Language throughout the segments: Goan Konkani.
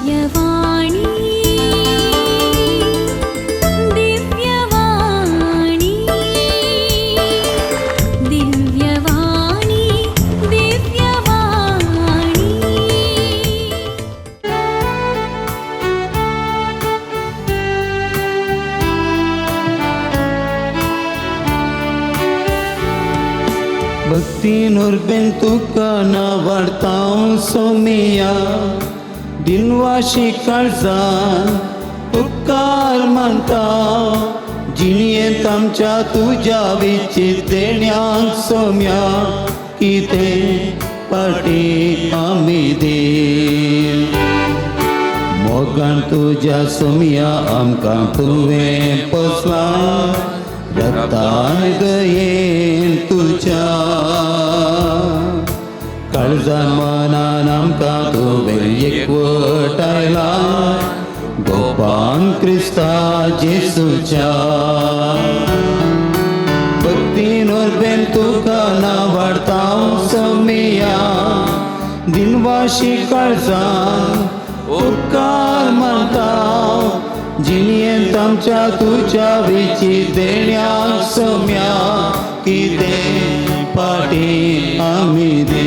दिव्यवाणी दिव्यवाणी दिव्यवाणी दिव्यवाणी. भक्तीन उर्बेन तुका नावाडता सोमिया, दिनवाशी काळजान उपकार मानता. जिणयेंत आमच्या तुज्या विचीत देण्याक सोम्या, कितें पाटी आमी देव. मोगान तुज्या सोम्या आमकां तुवें पोसला, रक्तान दयेन तुज्या. काळजान मनान आमकां तुवें एकवटायला, गोपान क्रिस्ता जेसूच्या. भक्तीन उर्बेन तुका नावाडता सोमिया, दिनवाशी काळजान उपकार मानता. जिणयेंत आमच्या तुज्या विची देण्याक सोम्या, कितें पाटी आमी दे.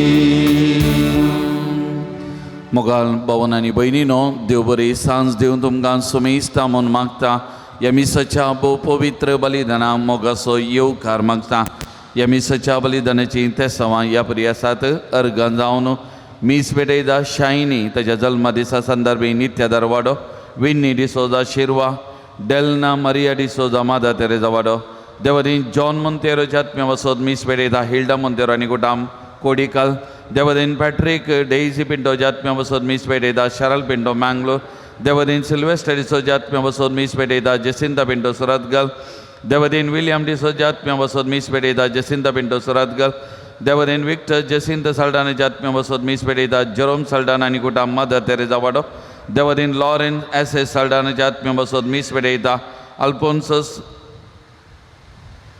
मोगाल भावन आनी भयणीनो, देव बरी सांज दिवन तुमकां सुमेस्ता म्हूण मागता. ह्या मिसाच्या भोव पवित्र बलिदाना मोगाचो येवकार मागता. ह्या मिसाच्या बलिदानाची तेसांवां ह्या परी आसात. अर्गां जावन मीस पेटयता शायनी ताच्या जल्मा दिसा संदर्भी नित्या दरवाडो, विन्नी डिसोजा शिरवा, डेलना मरिया डिसोजा, मादा तेरेजा वाडो. देवदीन जॉन मोंतेरोच्या आत्म्या वसोत मीस पेटयता हिल्डा मोंतेरो आनी कुटाम कोडिकल. देवदीन पॅट्रीक डेझी पिंटो आत्म्या वसोत मीस पेटयता शरल पिंटो मँगलोर. देवदीन सिल्वेस्टर डिसोजा आत्म्या वसोत मीस पेटयता जेसिंता पिंटो सुरतगल. देवदीन विलियम डिसोजा आत्म्या वसोत मीस पेटयता जेसिंता पिंटो सुरतगल. देवदीन विक्टर जेसिंत साल्डानाच्या आत्म्या वसोत मीस पेटयता जेरोम साल्डाना आनी कुटाम मदर तेरेजा वाडो. देवदीन लॉरेन्स एस एस साल्डानाच्या आत्म्या वसोत मीस पेटयता अल्फोन्सस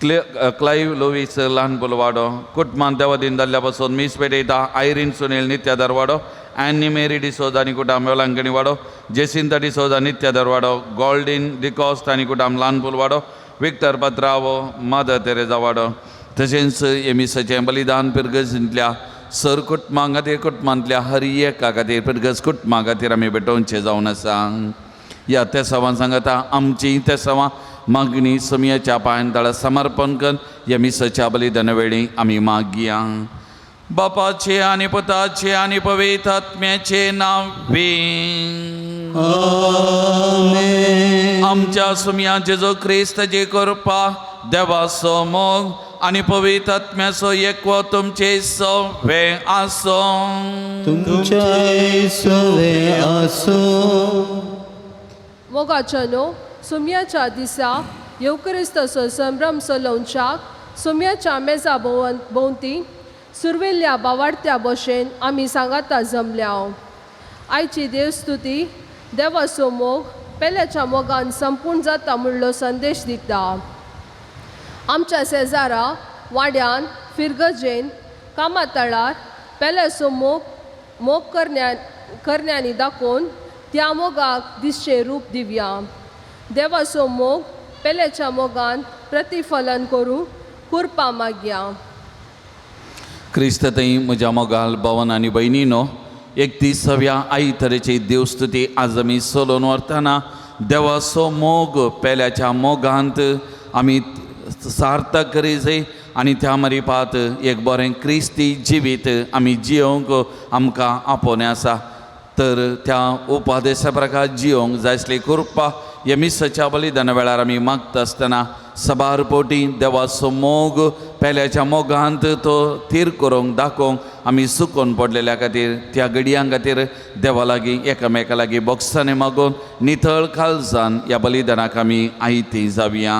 क्लायव लोवीस ल्हान पुलवाडो. कुटमान देवदीन जाल्ल्या पासून मीस पेटयता आयरीन सुनील नित्या दरवाडो, ॲनी मेरी डिसोजा आनी कुटाम वेलांकणी वाडो, जेसिंता डिसोजा नित्या दरवाडो, गोल्डीन डिकॉस्ट आनी कुटाम ल्हान पुलवाडो, विक्टर पत्रावो मदर तेरेजा वाडो. तशेंच हे मिसाचें बलिदान पिरगजींतल्या सर कुटुंबां खातीर, कुटुंबांतल्या हर एका खातीर, पिरगज कुटुंबा खातीर आमी भेटोवचें जावन आसा. ह्या तेसावान सांगता आमची तेसावां मागणी समयाच्या पांयान तळा समर्पण कर. ह्या मिसाच्या बलिदाना वेळी आमी मागया. बापाचे आनी पुताचे आनी पवित्र आत्म्याचे नांवे. आमेन. आमच्या सुमया जेजू क्रिस्ताची कृपा, देवाचो मोग आनी पवित्र आत्म्याचो एकवो तुमचे सवे आसो. तुमच्या सवे आसो. मोगाच्यानो, सुमयाच्या दिसा येवक्रिस्ताचो संभ्रम चलोवच्याक सुमयाच्या मेजा भोंवती सुरवेल्ल्या बावाडत्या भशेन आमी सांगाता जमल्या. आयची देवस्तुती देवाचो मोग पेल्याच्या मोगान संपूर्ण जाता म्हणलो संदेश दिता. आमच्या शेजारा वाड्यान, फिरगजेन, कामातळार पेल्याचो मोग मोग करण्यांनी दाखोवन त्या मोगाक दिसचें रूप दिवया. देवाचो मोग पेल्याच्या मोगान प्रतिफलन करूं कुरपा मागया. क्रिस्त थंय म्हज्या मोगाल भवन आनी भयणीनो, 31व्या आयतरेची देवस्तुती आज आमी चलोवन व्हरतना देवाचो मोग पेल्याच्या मोगांत आमी सार्थक करी जाय आनी त्या मरिपात एक बरें क्रिस्ती जिवीत आमी जियोवंक आमकां आपोवणें आसा. तर त्या उपादेशा प्रकार जियोवंक जाय आसली कृपा ह्या मिसाच्या बलिदाना वेळार आमी मागता आसतना सबार पोटी देवाचो मोग पेल्याच्या मोगांत तो थीर करूंक दाखोवंक आमी सुकोवन पडलेल्या खातीर त्या घडयां खातीर देवा लागीं एकामेका लागीं बोक्सांनी मागून नितळ काळजान ह्या बलिदानाक आमी आयती जावया.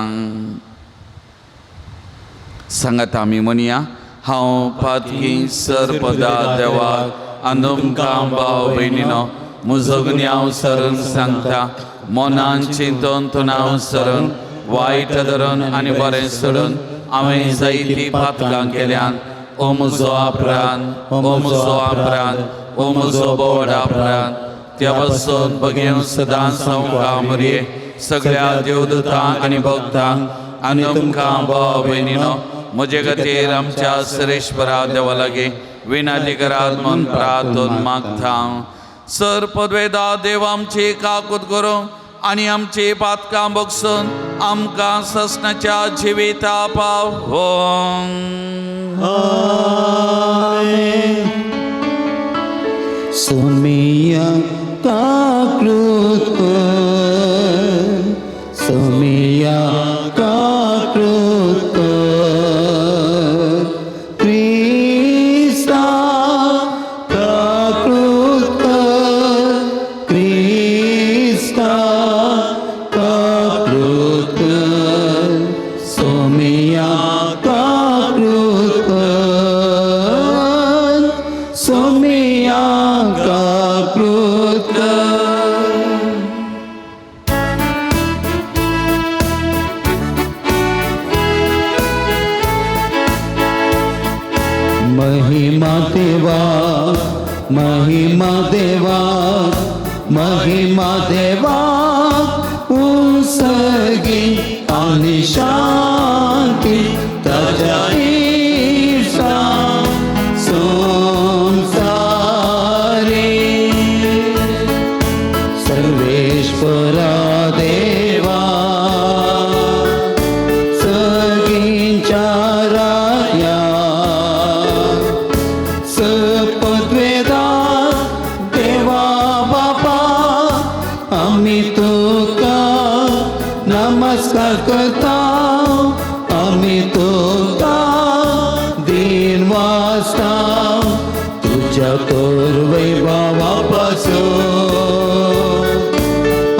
सांगात आमी म्हणया, हांव पातकी सरपदा देवाक आनी तुमकां भाव भयणीनो म्हजो गुन्यांव सरून सांगता. मनान चिंतून तुनाव सरून वायट धरून आनी बरें सोडून हांवें जायतीं पातकां केल्यान. ओ म्हजो अपराध, ओ म्हजो अपराध, ओ म्हजो बोड अपराध. त्या पासून बगेवन सदां संवका मरये सगळ्या देवदूतांक आनी भक्तांक आनी तुमकां भाव भयणीनो म्हजे खातीर आमच्या सरेश्वरा देवा लागीं विनाती करात म्हूण प्रार्थून मागता. सर पदवेदा देव आमची काकूत करूं आनी आमची पातकां बगसून आमकां ससनाच्या जिविता पाव. सोमिया काकृत कर, सोमिया काकृत कर, क्रिस्ता काकृत कर, क्रिस्ता काकृत कर, सोमिया काकृत कर, सोमिया काकृत कर. महिमा देवा, महिमा देवा, महिमा देवा उसगी आणि शांती ताज्या ईर्षा संसारी. सर्वेश्वरा देवा सगींच्या राया सपद्वेदा देवा बापा आमी तुका नमस्कार करता, आमी तुका दिन वाचता तुज्या तर वैभवा पासून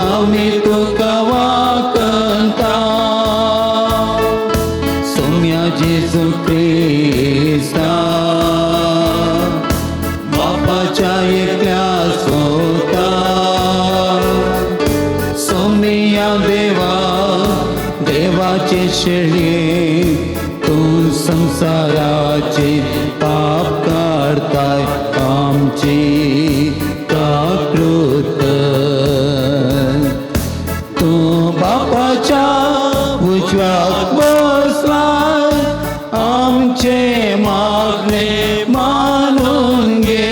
आमी तुका वाकंता. सोम्या जेजू क्रिस्ता बापाच्या एकल्या सोता, सोमिया देवा देवाचे शेळी तूं संसाराचे पाप काडताय आमची काकृत कर. तूं बापाच्या उजव्याक बसलाय आमचे मागणे मानून घे,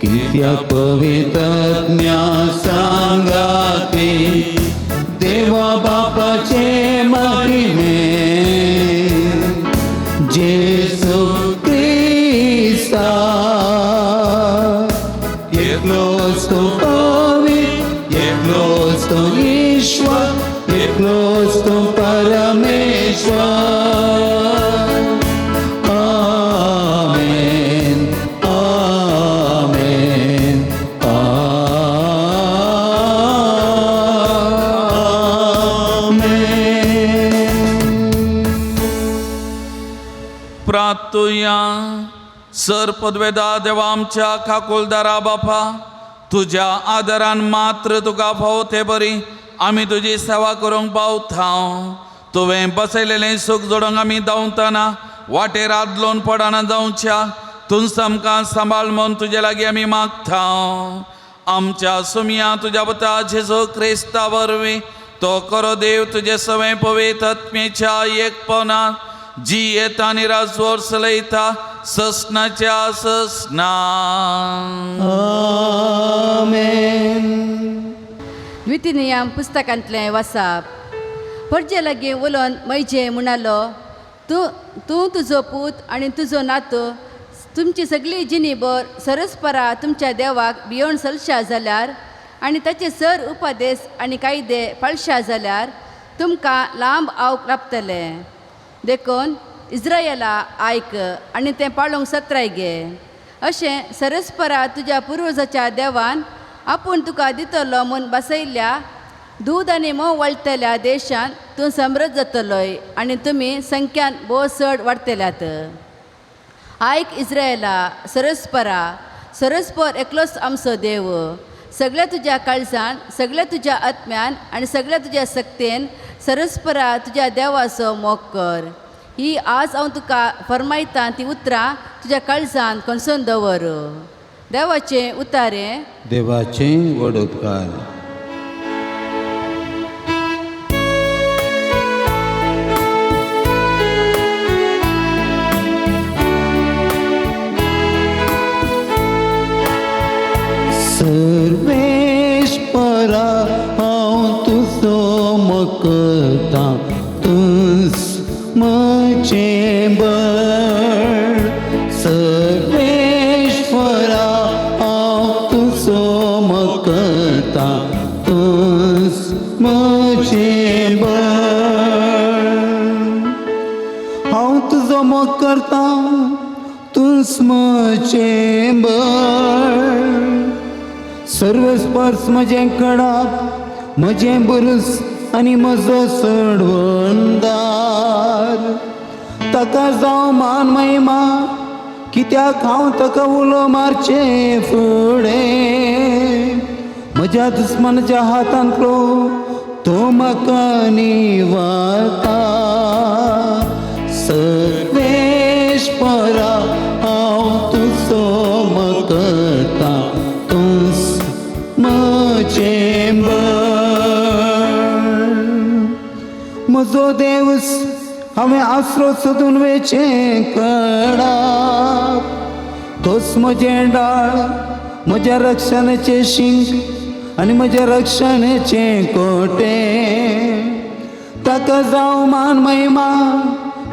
कित्याक पवित्रज्ञा सांगाती देवा बापाचे महिमे जेसू क्रिस्ता. एकलोच तो पवित्र, एकलोच तो ईश्वर, एकलोच तो परमेश्वर. आमेन, आमेन, आमेन. प्रार्थुया. सर पदवेदा देवा आमच्या काकुलदारा बापा, तुज्या आदरान मात्र तुका फावो ते बरी आमी तुजी सेवा करूंक पावता. तुवें बसयलेलें सूख जोडूंक आमी धांवतना वाटेर आदलोन पडना जावच्या तूंच आमकां सांबाळ म्हूण तुजे लागीं आमी मागता. आमच्या सुमया तुज्या पुता जेजू क्रिस्ता वरवीं तो करो देव तुजे सवें पवित्र आत्मेच्या एकपणान जी येता आनी राजवर चलयता ससनाच्या ससना. आमेन. द्वितीनियम पुस्तकांतलें वसाप. परजे लागीं उलोवन मैजे म्हणालो, तूं तूं तुजो पूत आनी तुजो नातू तुमची सगळी जिणीभर सरस्परा तुमच्या देवाक भियोन चलशा जाल्यार आनी ताचे सर उपदेश आनी कायदे पाळशा जाल्यार तुमकां लांब आवक लाबतलें. देखून इस्रायला आयक आनी तें पाळूंक सत्राय घे. अशें सरस्परा तुज्या पुर्वजाच्या देवान आपूण तुका दितलो म्हूण बसयल्ल्या दूद आनी मोव वळटल्या देशांत तूं समृद्ध जातलोय आनी तुमी संख्यान भोव चड वाडटल्यात. आयक इस्रायला, सरस्परा सरस्पर एकलोच आमचो देव. सगळ्या तुज्या काळजान, सगळ्या तुज्या आत्म्यान आनी सगळ्या तुज्या सक्तेन सरस्परा तुज्या देवाचो मोग कर. ही आज हांव तुका फरमायतां ती उतरां तुज्या काळजान कोनसून दवर. देवाचें उतारें. देवाचें व्हड उपकार. सर्वेश्वरा हांव तुजो मोग करता, तूंच म्हजें बळ. सर्वेश्वरा हांव तुजो मोग करता, तूंच म्हजें बळ. हांव तुजो मोग करता, तूंच म्हजें बळ. सर्व स्पर्श म्हजें कडाप, म्हजें बुरुस आनी म्हजो सोडवणदार. ताका जावं मान महिमा, कित्याक हांव ताका उलो मारचें फुडें. म्हज्या दुस्मानाच्या हातांतलो तो म्हाका निवारता. सर्वेश्वरा हांव तुजो मोग करता, तूंच म्हजें बळ. म्हजो देवस हांवें आसरो सोदून वेचें कडाप, तोच म्हजें डाळ, म्हज्या रक्षणाचें शिंक आनी म्हज्या रक्षणाचें कोटें. ताका जावं मान महिमा,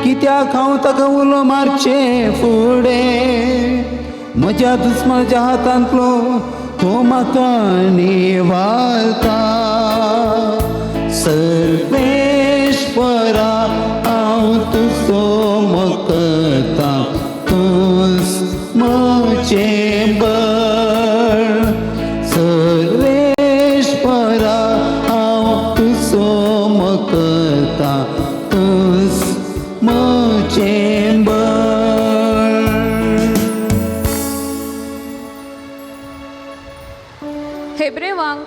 कित्याक हांव ताका उलो मारचें फुडें. म्हज्या दुस्मानाच्या हातांतलो तो म्हाका निवारता. सर्वेश्वरा हांव तुजो मोग करता, तूंच म्हजें बळ. सर्वेश्वरा हांव तुजो मोग करता, तूंच म्हजें बळ. हेब्रेवांक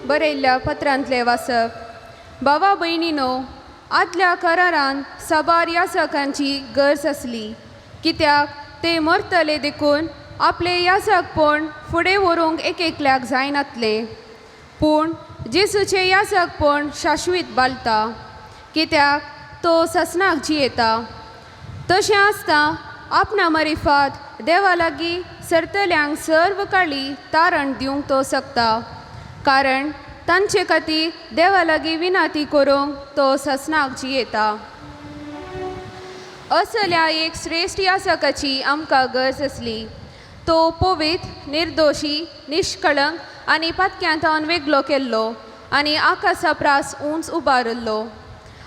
बरयल्ल्या पत्रांतलें वाचप. बाबा भयणीनो, आदल्या करारान साबार याजकांची गरज आसली, कित्याक ते मरतले देखून आपले याजकपण फुडें व्हरूंक एक एकल्याक जायनातलें. पूण जेजूचें याजकपण शाश्वीत बालता, कित्याक तो ससनाक जियेता. तशें आसता आपणा मरिफात देवा लागीं सरतल्यांक सर्व काळी तारण दिवंक तो शकता, कारण तांचे खातीर देवा लागीं विनाती करूंक तो ससनाक जियेता. असल्या एक श्रेश्ठ याजकाची आमकां गरज आसली. तो पवित्र, निर्दोशी, निश्कळंक आनी पातक्यांतावन वेगळो केल्लो आनी आकाशा प्रास उंच उबारिल्लो.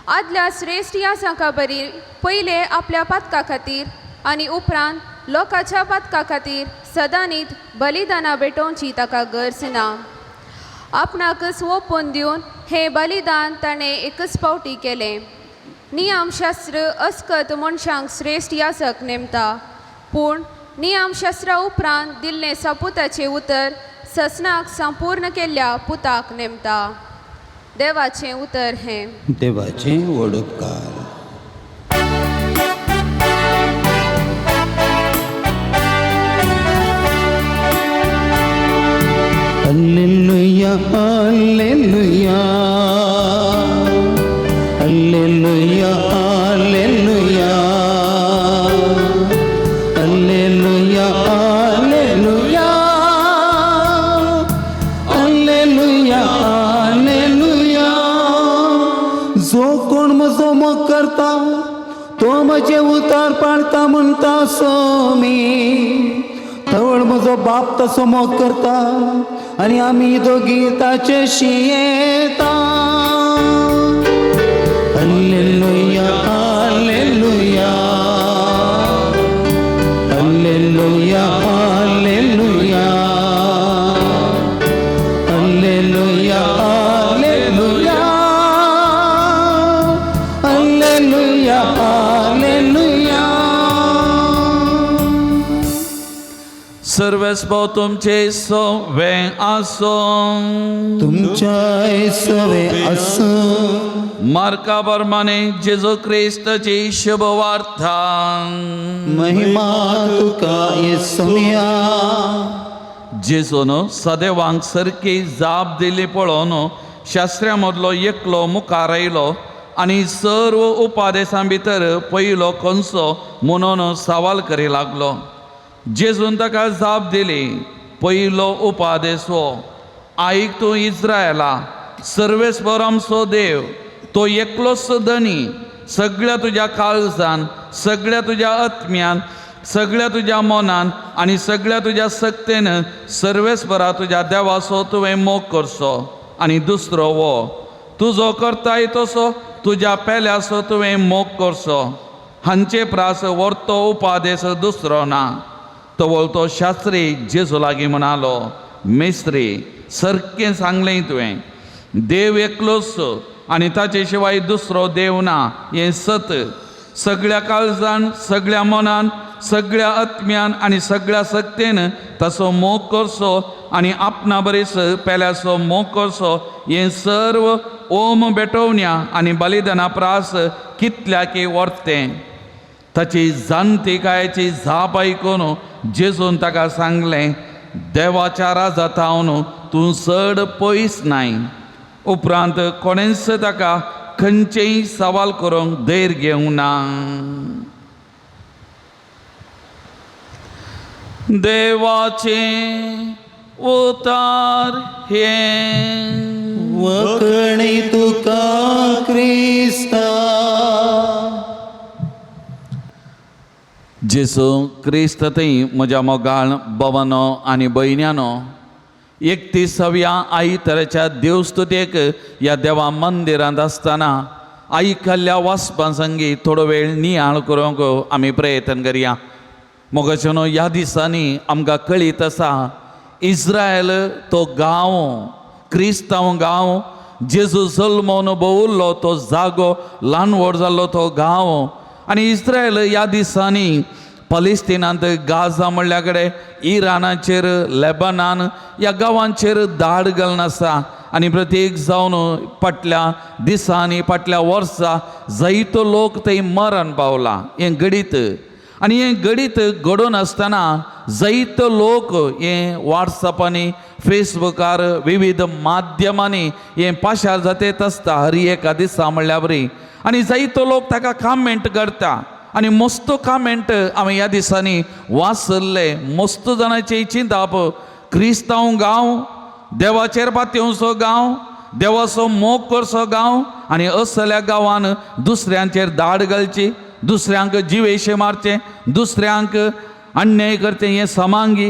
आदल्या श्रेश्ठ याजका बरी पयले आपल्या पातका खातीर आनी उपरांत लोकांच्या पातका खातीर सदांनीत बलिदानां भेटोवची ताका गरज ना. आपणाकच ओपून दिवन हें बलिदान ताणें एकच फावटी केलें. नियमशास्त्र अस्कत मनशांक श्रेश्ठ याजक नेमता, पूण नियमशास्त्रा उपरांत दिल्लें सपुताचें उतर ससनाक संपूर्ण केल्ल्या पुताक नेमता. देवाचें उतर हें. देवाचें व्हड उपकार. Alleluia, alleluia, alleluia, alleluia, alleluia, alleluia, alleluia, alleluia. जो कोण म्हजो मोग करता तो म्हजें उतार पाळता म्हणटा सोमी. तवळ म्हजो बाप तसो मोग करता आनी आमी दोगी ताचे शियेता. Alleluia, alleluia, alleluia, alleluia, alleluia, alleluia, alleluia, alleluia. सर्वेस्पो तुमचे सवे आसूं. तुमच्या सवे आसूं. मार्का प्रमाणे जेजू क्रिस्ताची शुभ वार्ता. महिमा तुका येसुया. जेजून सदेवांक सारकी जाप दिली पळोवन शास्त्र्या मदलो एकलो मुखार आयलो आनी सर्व उपादेसां भितर पयलो खंयचो म्हणून सवाल करी लागलो. जेजून ताका जाप दिली, पयलो उपादेस हो, आयक तूं इस्रायला, सर्वेस्पर आमचो देव तो एकलोच धनी. सगळ्या तुज्या काळजान, सगळ्या तुज्या आत्म्यान, सगळ्या तुज्या मनान आनी सगळ्या तुज्या सक्तेन सर्वेस्परा तुज्या देवाचो तुवें मोग करचो. आनी दुसरो हो, तुजो करताय तसो तुज्या पेल्याचो तुवें मोग करचो. हांचे प्रास व्हरतो उपादेस दुसरो ना. तवळ तो शास्त्री जेजू लागीं म्हणालो, मेस्त्री, सारकें सांगलें तुवें, देव एकलोच आनी ताचे शिवाय दुसरो देव ना हें सत. सगळ्या काळजान, सगळ्या मनान, सगळ्या आत्म्यान आनी सगळ्या सक्तेन ताचो मोग करचो आनी आपणा बरेच पेल्याचो मोग करचो हें सर्व ओम भेटोवण्या आनी बलिदाना प्रास कितल्याकी व्हरतें. ताची जाणतिकायेची जाप आयकून जेजून ताका सांगलें, देवाच्या राजा थावन तूं चड पयस नाय. उपरांत कोणेंच ताका खंयचेय सवाल करूंक धैर्य घेवंक ना. देवाचें उतार हें. वखणी तुका क्रिस्ता. जेजू क्रिस्त थंय म्हज्या मोगाळ भवनो आनी भयण्यानो, 31व्या आयताराच्या देवस्तुतेक ह्या देवा मंदिरांत आसतना आयकल्ल्या वाचपां संगी थोडो वेळ नियाळ करूंक आमी प्रयत्न करया. मोगाचें न्हू, ह्या दिसांनी आमकां कळीत आसा, इस्रायल तो गांव, क्रिस्तांव गांव, जेजू जल्मोन भोंवल्लो तो जागो, ल्हान व्हड जाल्लो तो गांव. आनी इस्रायल ह्या दिसांनी पलेस्तिनांत गाजा म्हणल्या कडेन, इराणाचेर, लेबनान ह्या गांवांचेर धाड घालून आसा. आनी प्रत्येक जावन फाटल्या दिसांनी, फाटल्या वर्सा जायतो लोक थंय मरण पावला. हें घडीत आनी हें घडीत घडोवन आसतना जायतो लोक हें वॉट्सॅपांनी, फेसबुकार, विविध माध्यमांनी हें पाशार जातेत आसता हर एका दिसा म्हणल्या बरी. आनी जायतो लोक ताका कमेंट करता आनी मस्त कमेंट हांवें ह्या दिसांनी वाचल्ले. मस्त जाणांचे चिंताप, क्रिस्तांव गांव, देवाचेर पातयेवचो गांव, देवाचो मोग करचो गांव, आनी असल्या गांवान दुसऱ्यांचेर धाड घालची, दुसऱ्यांक जिवेशे मारचें, दुसऱ्यांक अन्याय करचें हें समांगी.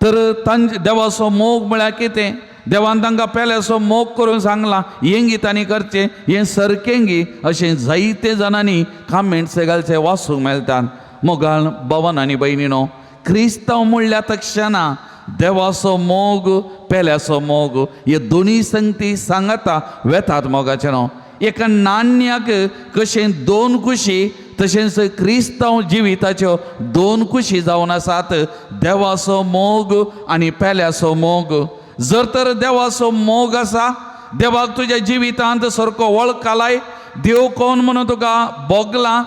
तर तांचे देवाचो मोग म्हळ्यार कितें? देवान तांकां पेल्याचो मोग करून सांगलां, हें तांणी करचें, हें सारकें. अशें जायते जाणांनी कमेंट्स घालचे वाचूंक मेळटात. मोगाळ भवन आनी भयणीनो, क्रिस्तांव म्हणल्या तक्षणा देवाचो मोग, पेल्याचो मोग हे दोनूय संगती सांगता वेतात. मोगाचें न्हू, एका नाण्याक कशें दोन कुशी, तशेंच क्रिस्तांव जिविताच्यो दोन कुशी जावन आसात, देवाचो मोग आनी पेल्याचो मोग. जर तर देवाचो मोग आसा, देवाक तुज्या जिवितांत सारको वळखलाय, देव कोण म्हणून तुका भोगला,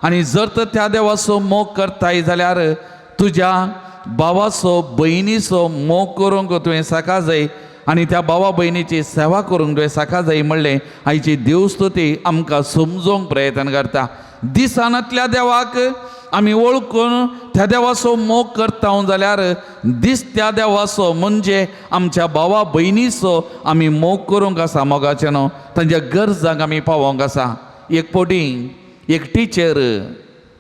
आनी जर तर त्या देवाचो मोग करताय जाल्यार तुज्या भावाचो भयणीचो मोग करूंक तुवें सका जाय आनी त्या भावा भयणीची सेवा करूंक तुवें सका जाय म्हणलें आयची देवस्तुती आमकां समजोवंक प्रयत्न करता. दिसानांतल्या देवाक आमी वळखून त्या देवाचो मोग करता जाल्यार दिसत्या देवाचो म्हणजे आमच्या भावा भयणीचो आमी मोग करूंक आसा. मोगाचें न्हू, तांच्या गरजांक आमी पावोवंक आसा. एक पटी एक टिचर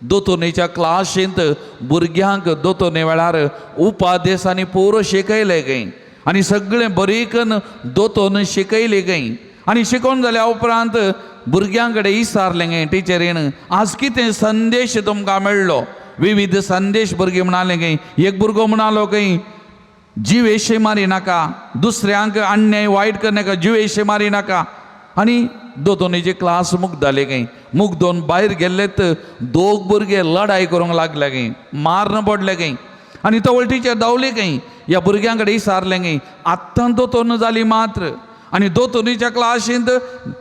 दोतोन्नीच्या क्लासींत भुरग्यांक दोतोन्नी वेळार उपादेस आनी पुरो शिकयले खंय आनी सगळें बरीकन दोतोन शिकयले खंय. आनी शिकोवन जाल्या उपरांत भुरग्यां कडेन विचारलें खंय टिचरीन, आज कितें संदेश तुमकां मेळ्ळो? विविध संदेश भुरगीं म्हणाले खंय. एक भुरगो म्हणालो खंय, जिवेशे मारी नाका, दुसऱ्यांक अन्याय वायट करनाका, जिवेशे मारी नाका. आनी दोतोनीची क्लास मुगदाली खंय. मुगदोन भायर गेल्ले तर दोग भुरगे लढाई करूंक लागले खंय, मारण पडले खंय. आनी तो टिचर धांवली खंय, ह्या भुरग्यां कडेन विचारलें खंय, आत्तां दोतोन जाली मात्र आनी दोतोनीच्या क्लासींत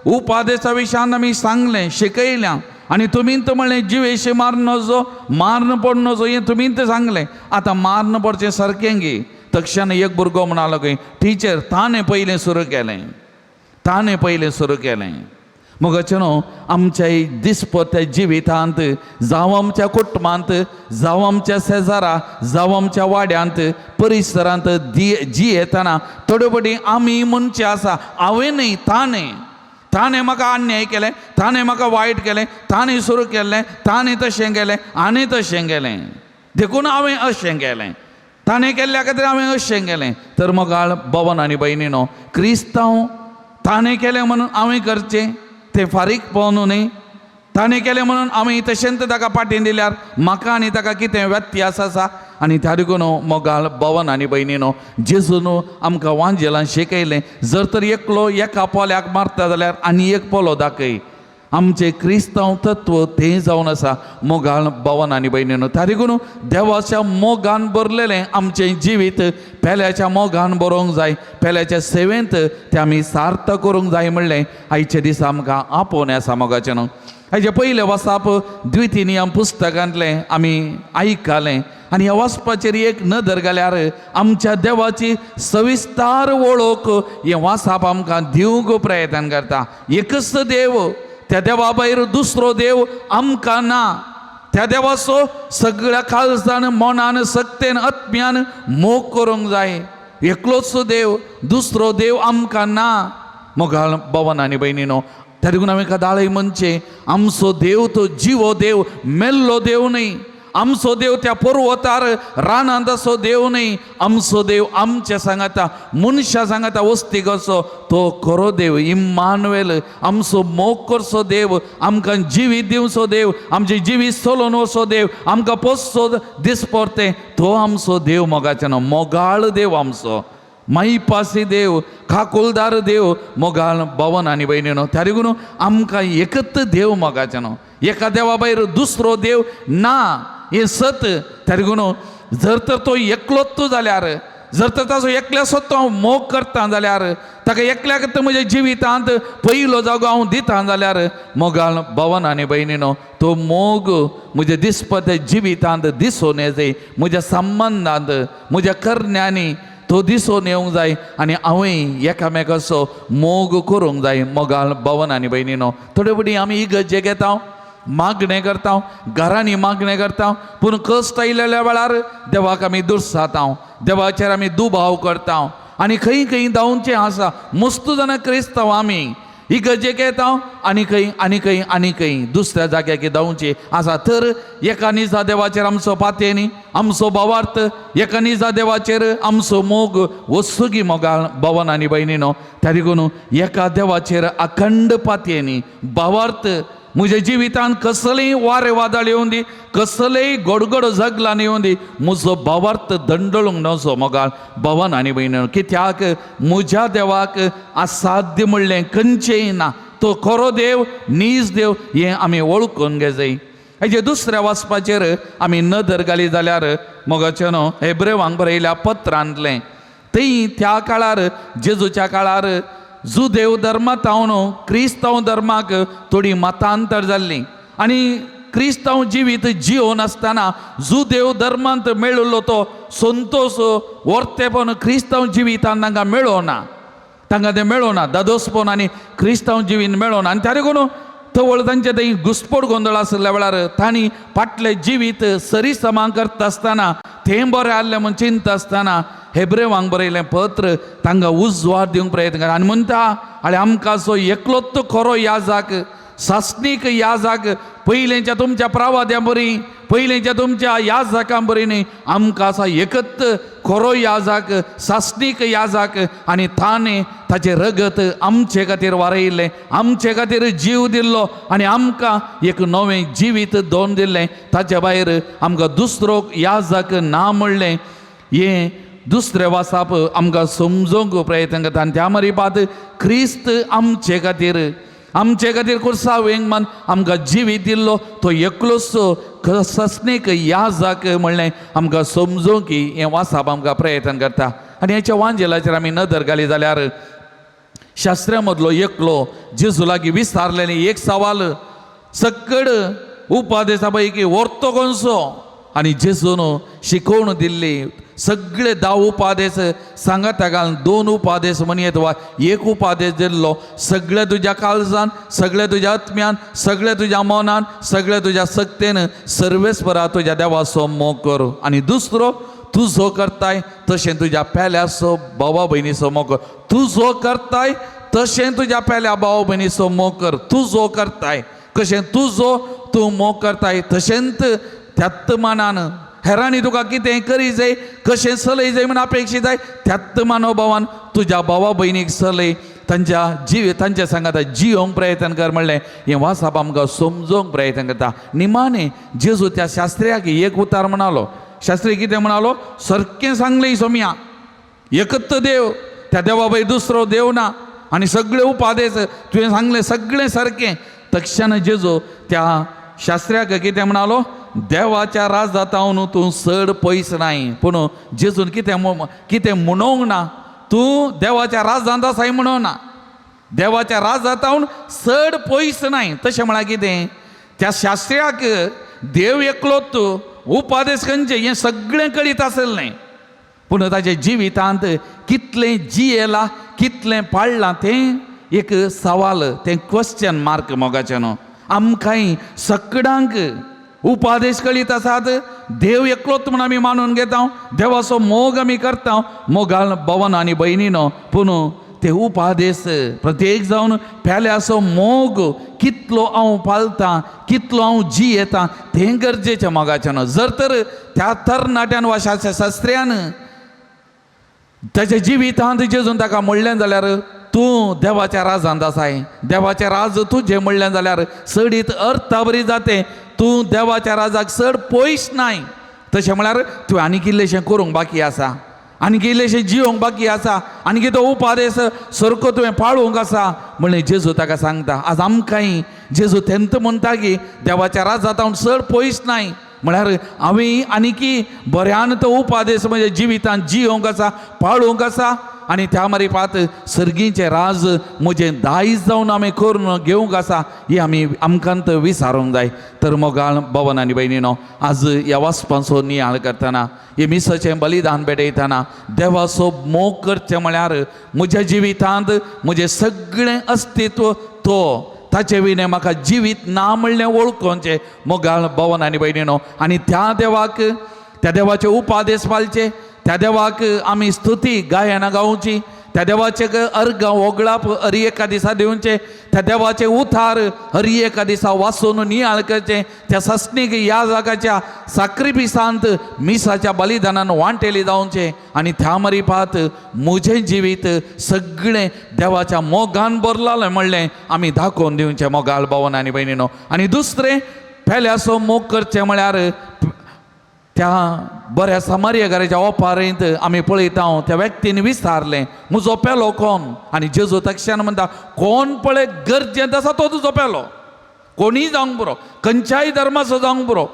उपादेसा विशयान आमी सांगलें, शिकयलें आनी तुमी तर म्हणलें जिवेशे मार नजो, मारण पड नजो, हें तुमी तर सांगलें. आतां मारण पडचें सारकें गी? तक्षण एक भुरगो म्हणालो खंय, टिचर ताणें पयलें सुरू केलें, ताणें पयलें सुरू केलें. मोगाचे न्हू, आमच्या दिसपट्ट्या जिवितांत, जावं आमच्या कुटुंबांत, जावं आमच्या शेजारा, जावं आमच्या वाड्यांत परिसरांत जियेतना थोडे फावटी आमी म्हणचे आसा, हांवें न्हय, ताणें, ताणें म्हाका अन्याय केलें, ताणें म्हाका वायट केलें, ताणें सुरू केल्लें, ताणें तशें केलें आनी तशें केलें, देखून हांवें अशें केलें, ताणें केल्ल्या खातीर हांवें अशें केलें. तर मोगाळ भवन आनी भयणीनो, क्रिस्तांव ताणें केलें म्हणून हांवें करचें तें फारीक पळोवन न्हय, ताणें केलें म्हणून हांवें तशेंच ताका पाटीन दिल्यार म्हाका आनी ताका कितें व्यत्यास आसा. आनी त्या देखून मोगाळ भवन आनी भयणीनो, जेजून आमकां वांजेलान शिकयलें, जर तर एकलो एका पोल्याक मारता जाल्यार आनी एक पोलो दाखय. आमचें क्रिस्तांव तत्व तें जावन आसा मोगाळ भवन आनी भयणीनो. त्या देखून देवाच्या मोगान भरलेलें आमचें जिवीत पेल्याच्या मोगान बरोवंक जाय, पेल्याच्या सेवेंत तें आमी सार्थ करूंक जाय म्हणलें आयच्या दिसा आमकां आपोवणें आसा मोगाचें न्हू. हाजे पयलें वाचप द्वितीय नियम पुस्तकांतलें आमी आयकलें आनी ह्या वाचपाचेर एक नदर घाल्यार आमच्या देवाची सविस्तार वळख हें वाचप आमकां दिवंक प्रयत्न करता. एकच देव, त्या देवा भायर दुसरो देव आमकां ना. त्या देवाचो सगळ्या काळजान, मनान, सक्तेन, आत्म्यान मोग करूंक जाय. एकलोच देव, दुसरो देव आमकां ना. मोगाळ भवन आनी भयणीनो, त्या देखून हांवें कादाळय म्हणचें, आमचो देव तो जिवो देव, मेल्लो देव न्हय. आमचो देव त्या पर्वतार रानांत असो देव न्हय. आमचो देव आमच्या सांगाता, मनशां सांगाता वस्ती करचो तो खरो देव, इम्मानुएल. आमचो मोग करचो देव, आमकां जिवीत दिवचो देव, आमचें जिवीत चलोवन वचो देव, आमकां पोसचो दिसपरतें तो आमचो देव मोगाचें न्हू. मोगाळ देव आमचो, माईपासी देव, काकुलदार देव मोगाळ भवन आनी भयणीनो. त्या देखून आमकां एकच देव मोगाचें न्हू, एका देवा भायर दुसरो देव ना हें सत. त्या देखून जर तर तो एकलोच जाल्यार, जर तर ताचो एकल्याचो तो हांव मोग करता जाल्यार, ताका एकल्याक तर म्हज्या जिवितांत पयलो जागो हांव दिता जाल्यार मोगाळ भवन आनी भयणीनो, तो मोग म्हज्या दिसपट्या जिवितांत दिसून येता, म्हज्या संबंदांत, म्हज्या करण्यांनी तो दिसून येवंक जाय आनी हांवें एकामेकाचो मोग करूंक जाय. मोगाळ भवन आनी भयणीनो, थोडे फावटी आमी इगर्जे घेता, मागणें करता, घरांनी मागणें करता, पूण कश्ट आयिल्ल्या वेळार देवाक आमी दुर्साता, देवाचेर आमी दुबाव करता आनी खंय खंय धांवचें आसा. मस्त जाणां क्रिस्तांव आमी इगर्जेक येता आनी खंय आनी खंय आनी खंय दुसऱ्या जाग्याक धांवचें आसा. तर एका निजा देवाचेर आमचो पातयेनी, आमचो भावार्थ, एका निजा देवाचेर आमचो मोग वसुगी मोगाळ भवन आनी भयणीनो. त्या देखून एका देवाचेर अखंड पातयेनी भावार्थ म्हज्या जिवितांत कसलेय वारें वादळ येवं दी, कसलेय गोडगोड जगलान येवं दी, म्हजो भावार्थ दंडळूंक नजो मोगाळ भवन आनी भयणीनो. कित्याक म्हज्या देवाक असाध्य म्हणलें खंयचेंय ना. तो खरो देव, नीज देव हें आमी वळखून घेजाय. हेजे दुसऱ्या वाचपाचेर आमी नदर घाली जाल्यार मोगाचें न्हू, हेब्रेवांक बरयल्या पत्रांतलें थंय त्या काळार जेजूच्या काळार जुदेव धर्मांत क्रिस्तांव धर्माक थोडी मतांतर जाल्लीं आनी क्रिस्तांव जिवीत जिवन आसतना जुदेव धर्मांत मेळिल्लो तो संतोश वर्तेपण क्रिस्तांव जिवितान तांकां मेळोना, तांकां तें मेळोना, दादोसपण आनी क्रिस्तांव जिवीत मेळोना. आनी त्या देखून तवळ तांचे थंय घुसपट गोंदळ आशिल्ल्या वेळार तांणी फाटलें जिवीत सरीसमा करता आसतना तें बरें आहलें म्हूण चिंता आसतना हेब्रेवांक बरयलें पत्र तांकां उजवाड दिवंक प्रयत्न करता आनी म्हणटा, आनी आमकां जो एकलोच खरो याजाक, सासणीक याजाक, पयलींच्या तुमच्या प्रावाद्यां बरी, पयलींच्या तुमच्या याजकां बरी न्ही, आमकां आसा एकच खरो याजक, सासणीक याजक, आनी ताणें ताचें रगत आमचे खातीर वारयलें, आमचे खातीर जीव दिल्लो आनी आमकां एक नवें जिवीत दोन दिल्लें. ताचे भायर आमकां दुसरो याजक ना म्हणलें हें दुसरें वाचप आमकां समजूंक प्रयत्न करता. आनी त्या मरिपात क्रिस्त आमचे खातीर, आमचे खातीर कुर्सावेंग मान आमकां जिवीत दिल्लो तो एकलोच ससनीक याजक म्हणलें आमकां समजूंक की हें वाचप आमकां प्रयत्न करता. आनी हेच्या वांजेलाचेर आमी नदर घाली जाल्यार शास्त्र्या मदलो एकलो जेजू लागीं विचारलेलें एक सवाल, सकड उपादेसा पैकी व्हरतो कोणसो, आनी जेजून शिकोवन दिल्ली सगळे 10 उपादेश सांगाता घालून 2 उपादेश म्हणयेत वा 1 उपादेश दिल्लो, सगळे तुज्या काळजान, सगळे तुज्या आत्म्यान, सगळे तुज्या मनान, सगळे तुज्या सक्तेन सर्वेस्परा तुज्या देवाचो मोग कर. आनी दुसरो तूं जो करताय तशें तुज्या पेल्याचो भावा भयणीचो मोग कर. तूं जो करताय तशें तुज्या पेल्या भावा भयणीचो मोग कर. तूं जो करताय कशें तूं जो तूं मोग करताय तशेंच त्याच मानान हेरांनी तुका कितें करी जाय, कशें चलय जाय म्हूण अपेक्षीत जाय त्याच मनोभावान तुज्या भावा भयणीक चलय, तांच्या जीव तांच्या सांगाता जियोंक प्रयत्न कर म्हणलें हें वाचप आमकां समजोवंक प्रयत्न करता. निमाणें जेजू त्या शास्त्र्याक एक उतार म्हणालो. शास्त्री कितें म्हणालो, सारकें सांगलें सोम्या, एकच देव, त्या देवा पय दुसरो देव ना, आनी सगळे उपादेश तुवें सांगलें सगळें सारकें. तक्षण जेजू त्या शास्त्र्याक कितें म्हणालो, देवाच्या राजांत तूं चड पयस नाय. पूण जेजून कितें कितें म्हणोंक ना, तूं देवाच्या राजांत आसाय म्हणोंक ना, देवाच्या राजांत चड पयस नाय. तशें म्हळ्यार कितें, त्या शास्त्र्याक देव एकलोच तूं, उपादेश खंयचे हें सगळें कळीत आसलें, पूण ताच्या जिवितांत कितलें जियेलां कितलें पाळ्ळां तें एक सवाल, तें क्वेश्चन मार्क मोगाचें न्हू. आमकांय सगळ्यांक उपादेश कळीत आसात, देव एकलोच म्हूण आमी मानून घेता, देवाचो मोग आमी करता, मोगाल भवन आनी भयणीनो, पूण ते उपादेश प्रत्येक जावन पेल्याचो मोग कितलो हांव पाळतां, कितलो हांव जियेतां तें गरजेचें मोगाचें न्हू. जर तर त्या तरणाट्यान वा शास्त्र्यान ताच्या जिवितांत जेजून ताका म्हणलें जाल्यार तूं देवाच्या राजांत आसाय, देवाचें राज तुजें म्हणलें जाल्यार चडीत अर्था बरी जाते, तूं देवाच्या राजाक चड पयस नाय. तशें म्हळ्यार तुवें आनीक इल्लेशें करूंक बाकी आसा, आनीक इल्लेशें जियोंक बाकी आसा, आनीक तो उपादेश सारको तुवें पाळूंक आसा म्हणलें जेजू ताका सांगता. आज आमकांय जेजू तेंत म्हणटा की देवाच्या राजांत हांव चड पयस नाय, म्हळ्यार हांवें आनीकी बऱ्यान तो उपादेश म्हज्या जिवितांत जियोंक आसा, पाळूंक आसा, आनी त्या मारिपात सर्गीचें राज म्हजें दायज जावन आमी करून घेवंक आसा ही आमी आमकां विचारूंक जाय. तर मोगाळ भवन आनी भयणीनो, आज ह्या वाचपांचो नियाळ करतना, हे मिसाचें बलिदान भेटयतना देवाचो मोग करचें म्हळ्यार म्हज्या जिवितांत म्हजें सगळें अस्तित्व तो ताचे विणें म्हाका जिवीत ना म्हणलें वळखोवचें मोगाळ भवन आनी भयणीनो. आनी त्या देवाक, त्या देवाचे उपादेश पाळचे, त्या देवाक आमी स्तुती गायनां गावची, त्या देवाचे अर्गां वोगळाप हर एका दिसा दिवचें, त्या देवाचे उतार हर एका दिसा वाचून नियाळ करचें, त्या सस्नीक ह्या जागाच्या साक्रिफिसांत मिसाच्या बलिदानान वांटेली जावचें, आनी त्या मरिपात म्हजें जिवीत सगळें देवाच्या मोगान भरलालें म्हणलें आमी दाखोवन दिवचें मोगाळ भावन आनी भयणीनो. आनी दुसरें पेल्याचो मोग करचें म्हळ्यार त्या बऱ्या समार्यकाराच्या ओपारींत आमी पळयता त्या व्यक्तीन विचारलें म्हजो पेलो कोण, आनी जेजू तक्षण म्हणटा कोण पळय गरजेंत आसा तो तुजो पेलो, कोणीय जावंक पुरो, खंयच्याय धर्माचो जावंक पुरो,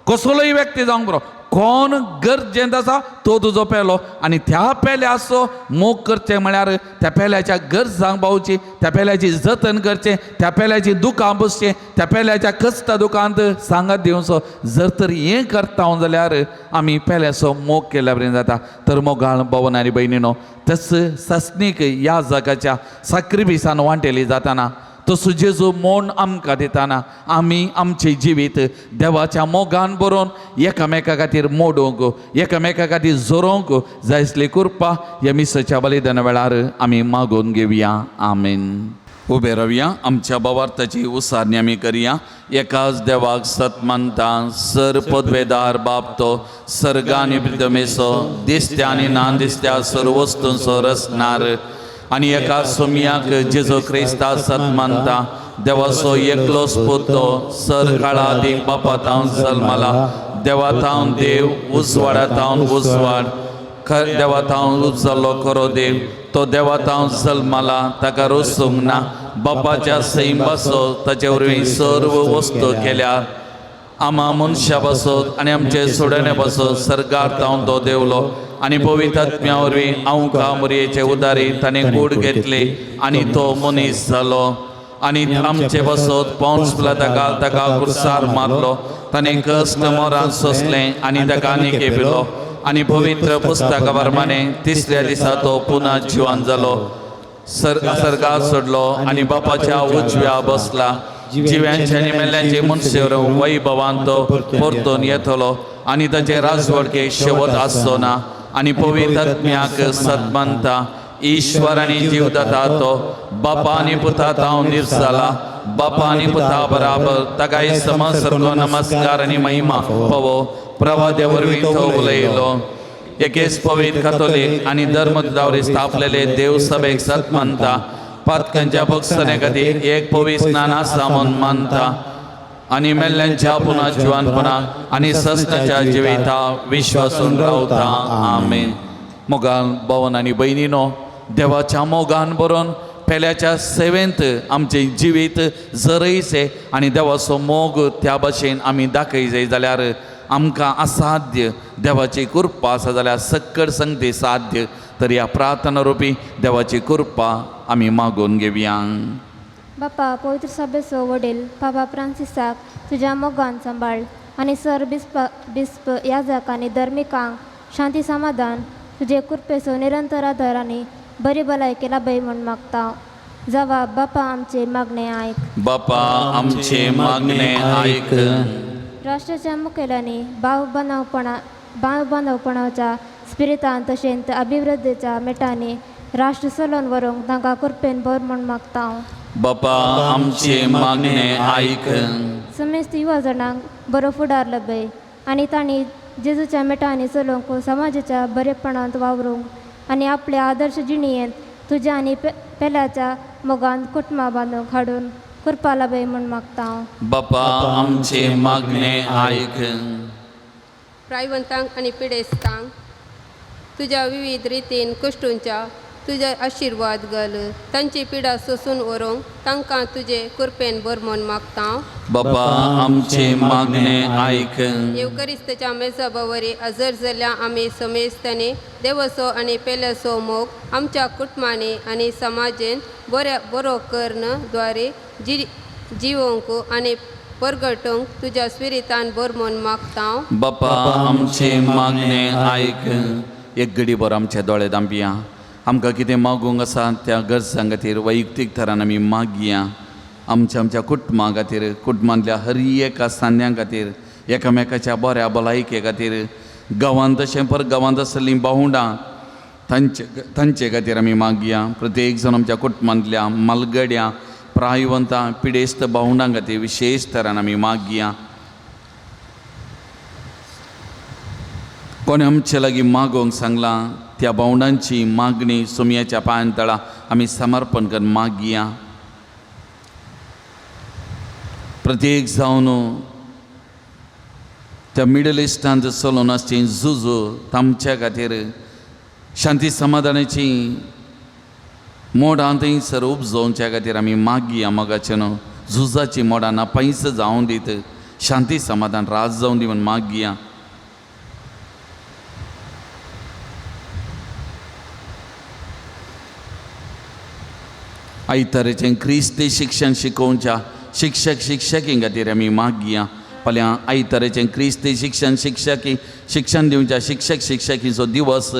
कसलोय व्यक्ती जावंक पुरो, कोण गरजेंत आसा तो तुजो पेलो. आनी त्या पेल्याचो मोग करचें म्हळ्यार त्या पेल्याच्या गरजांक पावची, त्या पेल्याची जतन करचें, त्या पेल्याची दुकां पुसचें, त्या पेल्याच्या कश्टा दुकांत सांगात दिवचो. जर तर हें करता जाल्यार आमी पेल्याचो मोग केल्या बरें जाता. तर मोगाळ भवन आनी भयणीनो, तस सस्नीक ह्या जगाच्या साक्रिफिसान वांटेली जाताना तसो जेजू मोन आमकां दिताना आमी आमचें जिवीत देवाच्या मोगान बरोवन एकामेका खातीर मोडूंक, एकामेका खातीर जोरोवंक जाय आसली कृपा ह्या मिसाच्या बलिदाना वेळार आमी मागून घेवया. आमेन. उबे रावया, आमच्या भावार्थाची उसारणी आमी करया. एकाच देवाक सत मानता, सर पदवेदार बाप तो सर्ग आनी प्रितमेचो, दिसत्या आनी ना दिसत्या सर वस्तूंचो रचणार, आनी एका सोम्याक जेजू क्रिस्ता सत मानता, देवाचो एकलो पूत सर काळादी बापा तावन जल्मला, देवा तावन देव, उजवाडा तावन उजवाड, देवा तावन उपजल्लो खरो देव, तो देवा तावन जल्मला, ताका रोसूंक ना, बापाच्या सैम बसो ताचे वरवीं सर्व वस्तू केल्या, आमा मनशा बसत आनी आमचे सोडणे बसत सर्गार तावन तो देवलो, आनी पवित्र आत्म्या वरवीं आमकां मोरयेचे उदारी ताणें कूड घेतली आनी तो मनीस जालो, आनी आमचे बसत पौंस ताका ताका कुर्सार मारलो, ताणें कश्ट मरान सोंसलें आनी ताका आनी केपिलो, आनी पवित्र पुस्तका प्रमाणे तिसऱ्या दिसा तो पुन्हा जिवान जालो, सरकार सोडलो आनी बापाच्या उजव्या बसला। जिव्यांचे आनी मेल्ल्यांचे मनशेर वैभवान तो परतून येतलो आनी ताचे राजवडके शेवट आसचो ना। आनी पवित्र आत्म्याक सत मानता, ईश्वर आनी जीव दाता तो बापा आनी पुता तावन निर्जाला, बापा आनी पुता बराबर ताकाय समज सारको नमस्कार आनी महिमा पवो। प्रवाद्या वरवीं तो उलयलो। एकेच पवित्र कातोलीक आनी धर्मदावरी स्थापलेले देव सभेक सत मानता, पातकांच्या भोगसणे खातीर एक पवित्र स्नान आसा म्हूण मानता आनी मेल्ल्यांच्या पुन्हा जिवानपणाक आनी ससनाच्या जिविता विश्वासून रावता। आमेन। मोगान भवन आनी भयणीनो, देवाच्या मोगान बरोवन पेल्याच्या सेवेंत आमचें जिवीत जरयचें आनी देवाचो मोग त्या भाशेन आमी दाखयचे जाल्यार आमकां असाध्य देवाची कृपा आसा जाल्यार सक्कड संगती साध्य। तर ह्या प्रार्थना रुपी देवाची कृपा आमी मागून घेवया। बापा, पवित्र सभेचो वडील बाबा फ्रांसिसाक तुज्या मोगान सांबाळ आनी सर बिस्प याजक आनी धर्मिकांक शांती समाधान तुजे कृपेचो निरंतर आदार आनी बरी भलायकी लाभय म्हूण मागता। जवाब बापा आमचे मागणे आयक। बापा आमचे मागणे आयक। राष्ट्राच्या मुखेल्यांनी भाव बांदवपणाच्या स्पिरितान तशेंच अभिवृद्धीच्या मेटांनी राष्ट्र चलोवन व्हरूंक तांकां कृपेन भर म्हूण मागता। बापा आमचे मागणे आयक। समेस्त युवा जाणांक बरो फुडार लभय आनी तांणी जेजूच्या मेटांनी चलोवंक समाजाच्या बरेपणांत वावरूंक आनी आपल्या आदर्श जिणेंत तुज्या आनी पेल्याच्या मोगान कुटुंबां बांदूंक हाडून कृपा लभय म्हूण मागता। बापा आमचे मागणे आयक। प्रायवंतांक आनी पिडेस्तांक तुज्या विविध रितीन कश्टूंच्या तुजे आशिर्वाद घाल, तांची पिडा सोसून व्हरूंक तांकां तुजे कृपेन भर म्हूण मागता। बापा आमचे मागणे आयक। येवकरिस्ताच्या मेजाबावरी हजर जाल्ल्या आमी समेस्तांनी देवाचो आनी पेल्याचो मोग आमच्या कुटुंबांनी आनी समाजेन बऱ्या बरो कर्ण द्वारे जिवोवंक आनी परगटूंक तुज्या स्पिरितान भर म्हूण मागता। बापा आमचे मागणे आयक। एक घडी भर आमचे दोळे दांपया। आमकां कितें मागूंक आसा त्या गरजां खातीर वैयक्तीक थरान आमी मागया। आमच्या आमच्या कुटुंबा खातीर, कुटुंबांतल्या हर एका सांद्यां खातीर, एकामेकाच्या बऱ्या भलायके खातीर, गांवांत तशें पर गांवांत आसलीं भावंडां तांचे खातीर आमी मागया। प्रत्येक जाण आमच्या कुटुंबांतल्या मालगड्यां, प्रायवंतां, पिडेस्त भावंडां खातीर विशेश तरान आमी मागया। कोणें आमचे लागीं मागोवंक सांगलां त्या भावंडांची मागणी सुमयाच्या पांयां तळा आमी समर्पण करून मागया। प्रत्येक जावन त्या मिडल इस्टांत चलोवन आसची झुजू तांच्या खातीर शांती समाधानाची मोडां थंयसर उपजोवच्या खातीर आमी मागया। मोगाचे न्हू झुजाची मोडां ना पयस जावं दीत, शांती समाधान राज जावं दी म्हूण मागया। आयताराचें क्रिस्ती शिक्षण शिकोवच्या शिक्षक शिक्षकीं खातीर आमी मागया। फाल्यां आयताराचें क्रिस्ती शिक्षण शिक्षकी शिक्षण दिवच्या शिक्षक शिक्षकीचो दिवस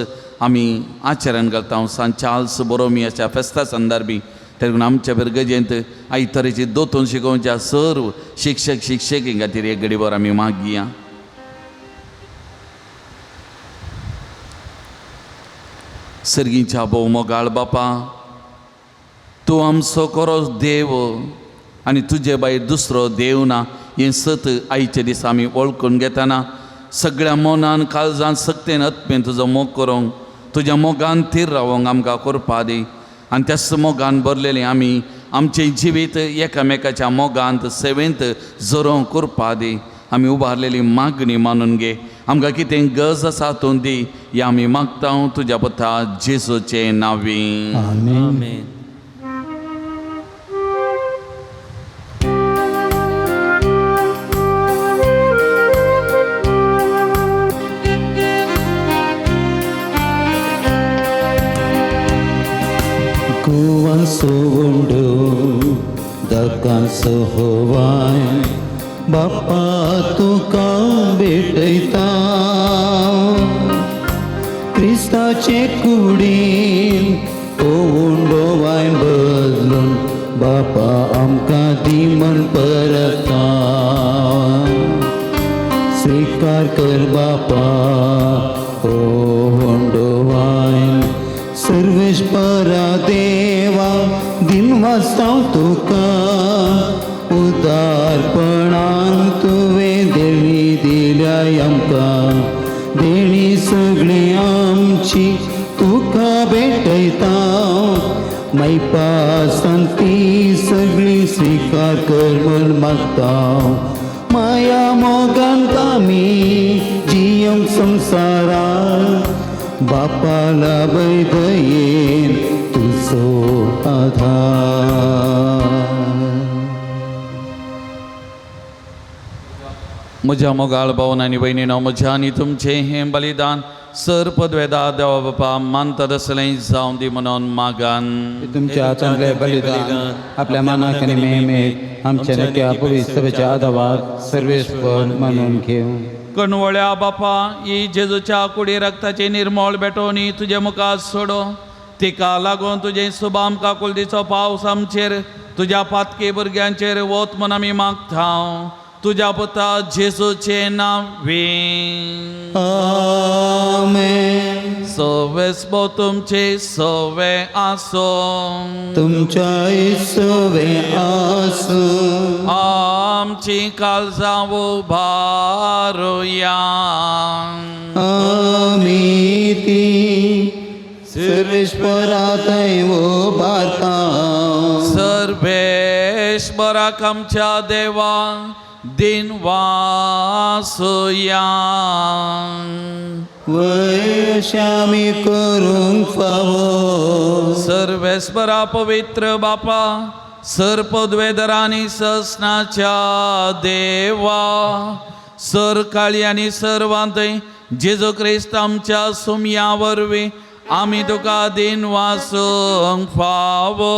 आमी आचरण करता सांत चार्ल्स बोरोमियाच्या फेस्ता संदर्भी। तेन्ना आमच्या पिरगजेंत आयताराची दोतोन शिकोवच्या सर्व शिक्षक शिक्षकीं खातीर एक घडीभर आमी मागया। सर्गीच्या भोव मोगाळ बापा, तूं आमचो खरोच देव आनी तुजे भायर दुसरो देव ना हें सत आयच्या दिसा आमी वळखून घेतना सगळ्या मनान काळजान सक्तेन आत्मेन तुजो मोग करूंक, तुज्या मोगान थीर रावोंक आमकां कृपा दी आनी त्याच मोगान भरलेलें आमी आमचें जिवीत एकामेकाच्या मोगांत सेवेंत जरोवंक कृपा दी। आमी उबारलेली मागणी मानून घे, आमकां कितें गरज आसा तूं दी, ह्या आमी मागता तुज्या पुता जेजूचे नांवी। आमेन। कुवांसो दकांसो होवाय बापा तुका भेटयता। क्रिस्ताचे कुडीन उंडो वायन बदलून बापा आमकां दी म्हण परता स्वीकार कर बापा ओ होंडो वायन सर्वेस्परा देवा दिनवासांव तुका उदारपणान तुवें देणी दिल्या आमकां देणी सगळी आमची तुका भेटयता मैपासान ती सगळी स्वीकार कर म्हण मागता माया मोगान आमी जियेवंक संवसारात बापा लाभय दयेन तुजो आधार. म्हज्या मोगाळ भावन आनी भयणीनो म्हज्या आनी तुमचें हें बलिदान सर पदवेदा देवा बापा मानता तसलें जावं दी म्हणून मागान. तुमच्या हातांतले बलिदान आपल्या मनाक आनी मेहमेक आमच्या नक्या पवित्र सभेच्या आदावाक सर्वेस्पर मानून घेवं. कणवळ्या बापा ही जेजूच्या कुडी रक्ताची निर्मळ भेटोवणी तुजे मुखार सोडो तिका लागून तुजें सुबाम काकुलदीचो पावस आमचेर तुज्या पातकी भुरग्यांचेर वत म्हूण आमी मागता तुज्या पुता जेजूचें नांव वी. आमेन. सवेस्पो तुमचे सवे आसो. तुमच्या इसवे आसूं. आमची काळजां उबारुया. आमी ती सर्वेस्परा थंय उबारता. सर्वेश्वराक आमच्या देवा दिन वासुया. वयशामी करूंक फावो. सर्वेस्परा पवित्र बापा सर पदवेदरांनी ससनाच्या देवा सर काळी आनी सर्वांतय जेजू क्रिस्त आमच्या सुमया वरवीं आमी तुका दिन वासूंक फावो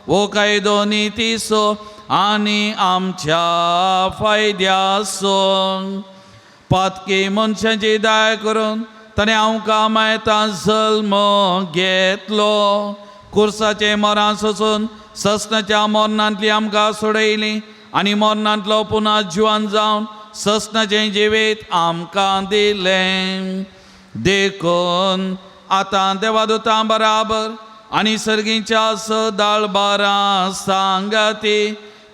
वो कायदो नितीचो आनी आमच्या फायद्याचो. पातकी मनशांची दया करून ताणें आमकां मायता जल्म घेतलो कुर्साचें मरां सोसून ससनाच्या मरणांतली आमकां सोडयली आनी मरणांतलो पुना जिवान जावन ससनाचें जिवीत आमकां दिलें. देखून आतां देवादुतां बराबर आनी सर्गीच्या सदाळबारां सांगाती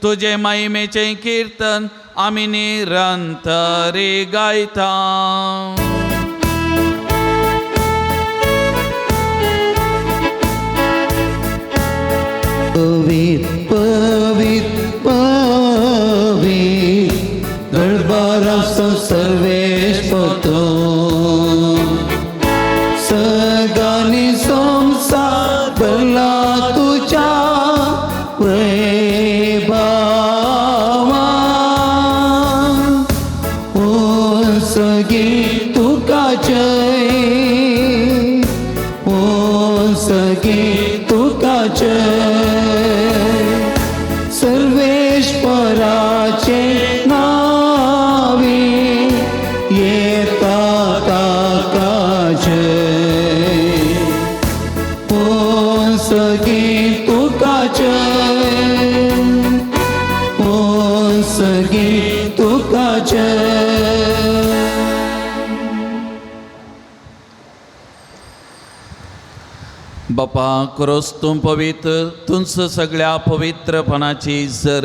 तुजें महिमेचें किर्तन आमी निरंतरी गायता. पवीत पवीत पवीत दरबाराचो सर्वेस्पतो सगानी संसार भरला तुज्या वैभावान. ओ सगी तुका जय ओ सगी तुका जय सर्वेश्वराचे नावे येता ताका जय ओ सगी तुका जय ओ सगी तुका जय. बापा क्रोस तूं पवित्र तुंच सगळ्या पवित्रपणाची जर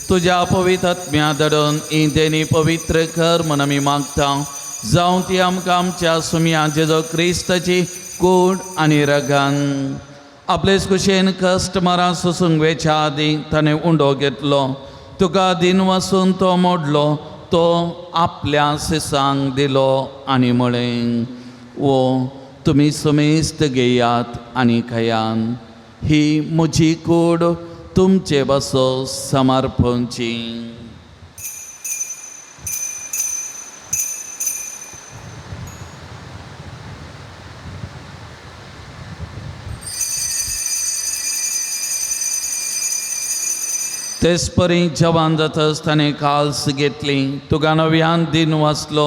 तुज्या पवित्र आत्म्या धाडून ही देणी पवित्र कर म्हण आमी मागता जावं ती आमकां आमच्या सुमया जेजो क्रिस्ताची कूड आनी रगान. आपलेच कुशेन कश्ट मरां सोसूंक वेच्या आदीं ताणें उंडो घेतलो तुका दिन वसून तो मोडलो तो आपल्या सिसांक दिलो आनी म्हळें ओ तुमी समेस्त घेयात आनी खायान ही म्हजी कूड तुमचे बसो समर्पणची. तेच परी जवान जातच ताणें काल्स घेतली तुका नव्यान दिन वाचलो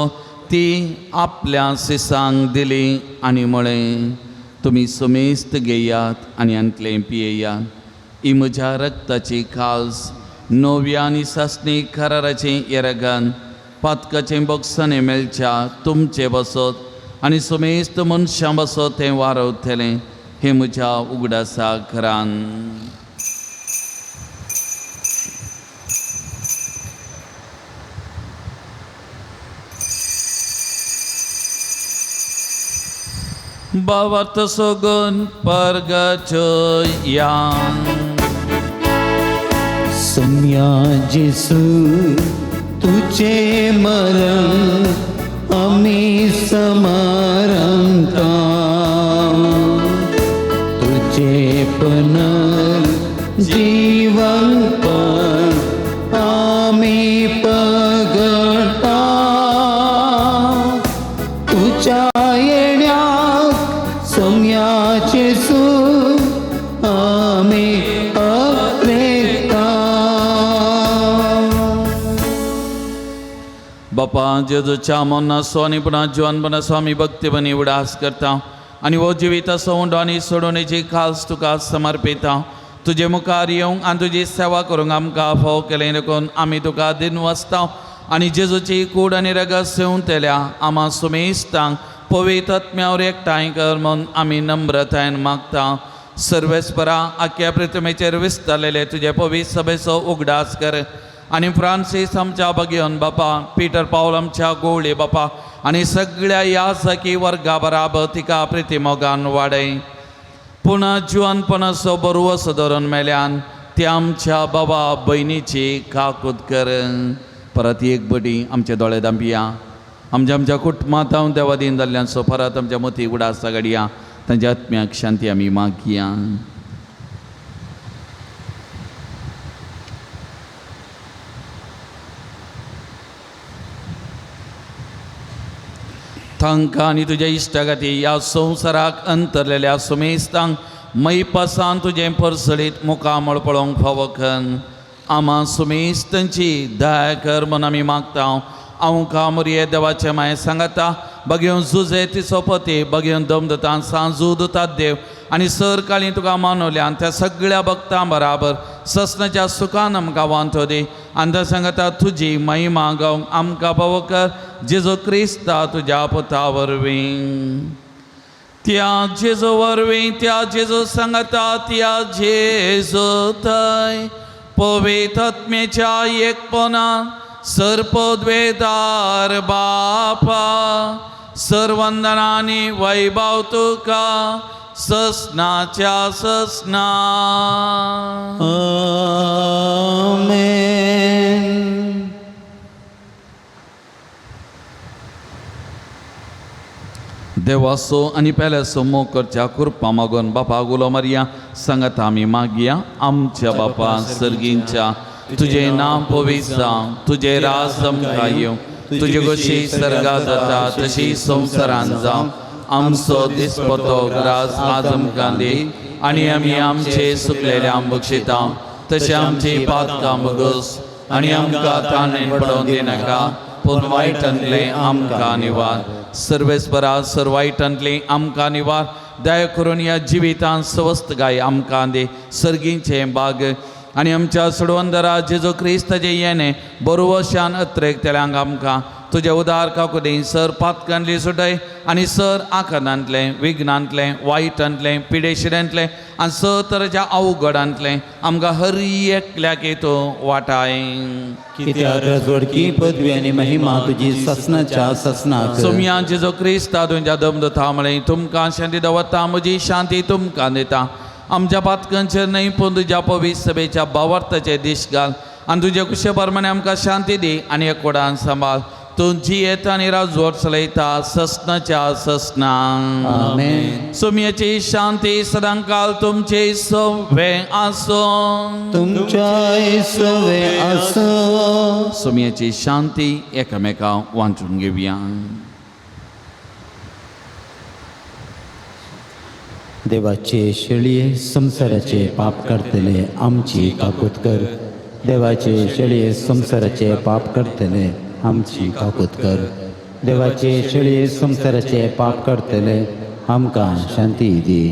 ती आपल्या सिसांक दिली आनी म्हळें, तुमी सुमेस्त घेयात आनी आंतलें पियेयात. ही म्हज्या रक्ताची खास नव्या आनी सासणी कराराचें येरगान पातकाचें बोगसाणें मेळच्या तुमचें बसत आनी सुमेस्त मनशां बसत तें वारवतलें. हें म्हज्या उगडासा घरान. भावार्थ सगून परगचया. सोम्या जेसू तुझे मरण आमी समारंभता, तुझे पुनर जीवनपण आमी पगडता, तुझ्या येण्याक सोम्या जेसू आमी अप्रेता. बापा जेजूच्या मनासो आनी पुणा जिवनपणाचो आमी भक्तीपणी उडास करता आनी हो जिविताचो उंडो आनी सोडवणेची खास तुका समर्पिता. तुजे मुखार येवंक आनी तुजी सेवा करूंक आमकां फावो केलें देखून आमी तुका दिनवासता आनी जेजूची कूड आनी रगत सेवंतल्या आमा सुमेस्तांक पवित्र आत्म्यावर एकठांय कर म्हूण आमी नम्रतायेन मागता. सर्वेस्परा आख्या पृथ्वीचेर विस्तारलेले तुजे पवित्र सभेचो उगडास कर आनी फ्रांसीस आमच्या बगयोन बापा, पिटर पावल आमच्या गोवळे बापा आनी सगळ्या ह्या सखी वर्गा बराबर तिका प्रिती मोगान वाडय. पुणा जिवनपणाचो बरवस धरून मेल्यान ती आमच्या बाबा भयणीची काकूत कर. परत एक बडी आमचे दोळे दांपिया. आमच्या आमच्या कुटुंबांत हांव देवादीन जाल्ल्यांचो परत आमच्या मती उडास घडया. तांच्या आत्म्याक शांती आमी मागया. तांकां आनी तुज्या इश्टागती ह्या संवसाराक अंतरलेल्या सुमेस्तांक मैपासान तुजें परसळीत मुखामळ पळोवंक फावो कर. आमा सुमेस्तांची दया कर म्हूण आमी मागता. हांव कामुरये देवाचें माय सांगता बगेवन जुजे तिचो पती बगेवन दम दिता सांजू दितात देव आनी सर काळी तुका मानवल्या आनी त्या सगळ्या भक्तां बराबर ससनाच्या सुखान आमकां वांटो दी आनी त्या सांगता तुजी महिमा गावंक आमकां फावो कर जेजू क्रिस्ता तुज्या पुता वरवीं. त्या जेजू वरवीं, त्या जेजू सांगता, त्या जेजू थंय पवित्र आत्म्याच्या एकपणान सर्पद्वेदार बापा सर्वंदनानी वैभव तुका ससनाच्या ससना. आमेन. देवासो आनी पेल्याचो मोग करच्या कृपा मागून बापा गुलो मारया सांगता आमी मागया. आमच्या बापा सर्गींच्या, तुजें नांव पवित्र जावं, तुजें राज आमकां येवं, तुजी कशी सर्गा जाता तशी संवसारान जावं. आमचो दिसपतो ग्रास आज आमकां दी आनी आमी आमचे सुकलेल्या बक्षिता तशें आमची पातकां बगस आनी आमकां ताणें पडोवन दिनाका पूण वायटांतलें आमकां निवार. सर्वेस्परा सर वायटांतलें आमकां निवार. दया करून ह्या जिवितांत स्वस्थ गाय आमकां दी सर्गीचें बाग आनी आमच्या सोडवंदरा जेजू क्रिस्ताचें येणें बरोवशान अत्रेक तेल्यांक आमकां तुजें उदार काकुदी सर पातकांतली सुटय आनी सर आकारांतलें विघ्नांतलें वायटांतलें पिडेशिऱ्यांतलें आनी सर तरेच्या अवघडांतलें आमकां हर एकल्याक तूं वाटाय. कित्याक राजवडकी पदवी आनी महिमा तुजी ससनाच्या ससनाक. सोमया जेजो क्रिस्ता तुमच्या दमदता म्हळें तुमकां शांती दवरता, म्हजी शांती तुमकां दिता. आमच्या पातकांचेर न्हय पूण तुज्या पवित्र सभेच्या भावार्थाचे दीश घाल आनी तुजे कुशे प्रमाणे आमकां शांती दी आनी एकोडान सांबाळ. तूं जियेता आनी राजवट चलयता ससनाच्या ससना. आमेन. सोमयाची शांती सदांकाल तुमचे सवे आसूं. तुमच्या सवे आसो. सोमयाची शांती एकामेका वांटून घेवया. देवाचे शेळये संवसाराचे पाप करतले आमची काकूत कर. देवाचे शेळये संवसाराचे पाप करतले आमची काकूत कर. देवाचे शेळये संवसाराचे पाप काडटले, आमकां शांती दी.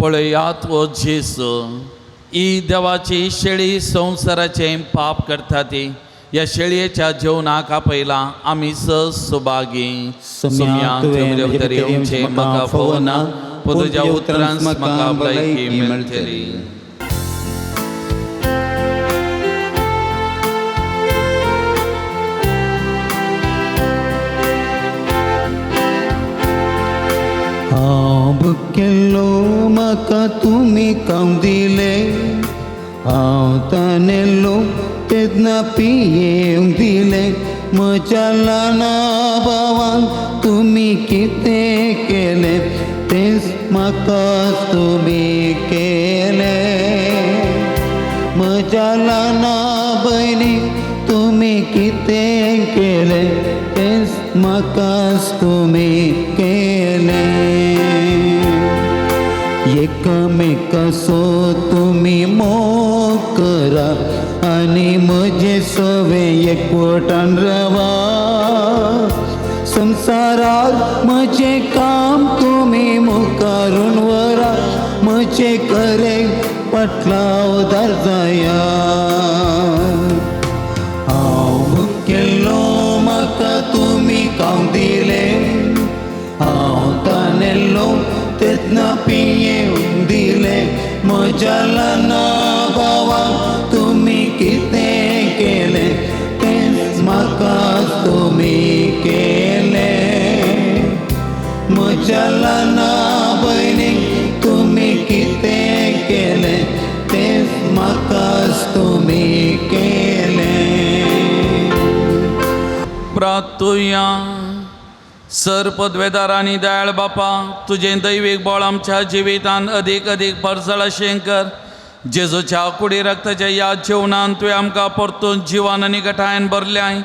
पळयात वो जेजू, ही देवाची शेळी संवसाराचें पाप करता ती. ह्या शेळयेच्या जेवणाक आपयला आमी सुभागी. सोम्या, तुवें म्हजे भितर येवचें म्हाका फावना, पूण तुज्या उतरान म्हाका भलायकी मेळटली. हांव भुकेल्लो म्हाका तुमी खावंक दिलें, हांव तानेल्लो तेन्ना पियेवंक दिलें. म्हज्या ल्हाना भावांक तुमी कितें केलें तेंच म्हाका तुमी केलें. म्हज्या ल्हाना भयणीक तुमी कितें केलें तेंच म्हाका तुमी केलें. एकामेकाचो तुमी मोग करा आनी म्हजे सवे एकवटान रावा. संवसारार म्हजें काम तुमी मुखारून व्हरा, म्हजे करे पटलावदार जाया. हांव भुकेल्लो म्हाका तुमी खावंक दिलें, हांव तानेल्लो तेन्ना पियेवंक दिलें. म्हज्या ल्हाना भावाक तुमी कितें केलें तेंच म्हाका तुमी केलें. म्हज्या ल्हाना भयणीक तुमी कितें केलें तेंच म्हाका तुमी केलें. प्रार्थुया. सर पदवेदार आनी दयाळ बापा, तुजें दैवीक बळ आमच्या जिवितान अदीक अदीक परजळ अशें कर. जेजूच्या कुडी रक्ताच्या ह्या जेवणान तुवें आमकां परतून जिवान आनी गठायन भरल्याय.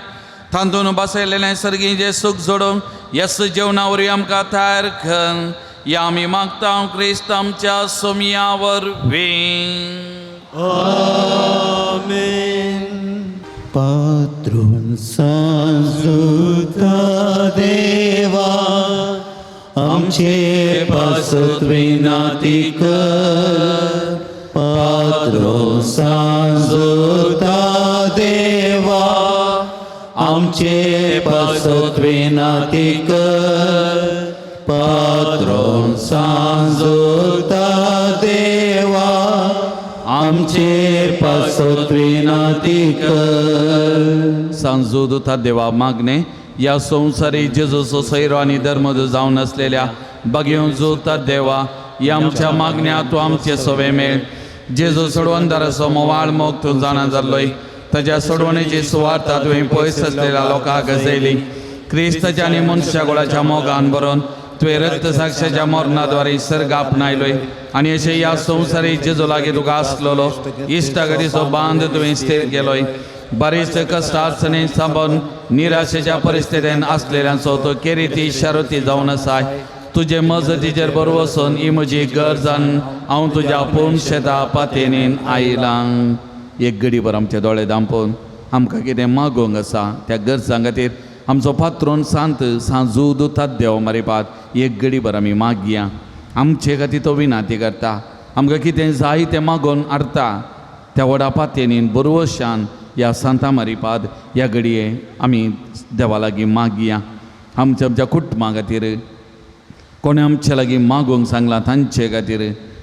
तातूंत बसयलेलें सर्गीं जें सूख जोडूंक येस जेवणा वरवीं आमकां तयार कर. ह्या आमी मागता क्रिस्त आमच्या सोमया वरवीं. पात्रून सांजुता देवा, आमचे पासत विनाती कर. पात्रून सांजुता देवा, आमचे पासत विनाती कर. पात्रून सांजुता देवा, आमचे पासत विनाती कर. सांजू दुता देवा मागणे ह्या संवसारी जेजूचो सैरो आनी धर्म जावन आसलेल्या बागेवन जुता देवा, ह्या आमच्या मागण्या तूं आमचे सवे मेळ. जेजू सोडवणदाराचो मोवाळ मोग तूं जाणा जाल्लोय. ताज्या सोडवणेची सुवार्ता तुवें पयस आसलेल्या लोकांक गजयली. क्रिस्ताच्या आनी मनशा गोळाच्या मोगान भरून तुवें रक्त साक्षाच्या मरणाद्वारे सर्ग आपणायलोय आनी अशें ह्या संवसारी जेजू लागीं तुका आसलेलो इश्टागतीचो बांद तुवें स्थिर केलोय. बरेच कश्ट अडचणी सांबाळून निराशेच्या परिस्थितीन आसलेल्यांचो तो केरिती शारुती जावन आसाय. तुजे मजतीचेर बरो वचून ही म्हजी गरजान हांव तुज्या पूर्ण शेता पातेनीन आयलां. एक गडीभर आमचे दोळे दांपून आमकां कितें मागोवंक आसा त्या गरजां खातीर आमचो पात्रोन सांत सांजू दुतात देव मारिपात एक गडीभर आमी मागया. आमचे खातीर तो विनाती करता, आमकां कितें जाय तें मागोवन हाडटा. त्या व्हडा पातेनीन बरवशान ह्या सांता मारिपाद ह्या घडये आमी देवा लागीं मागया. आमच्या आमच्या कुटुंबा खातीर कोणें आमचे लागीं मागूंक सांगलां तांचे खातीर,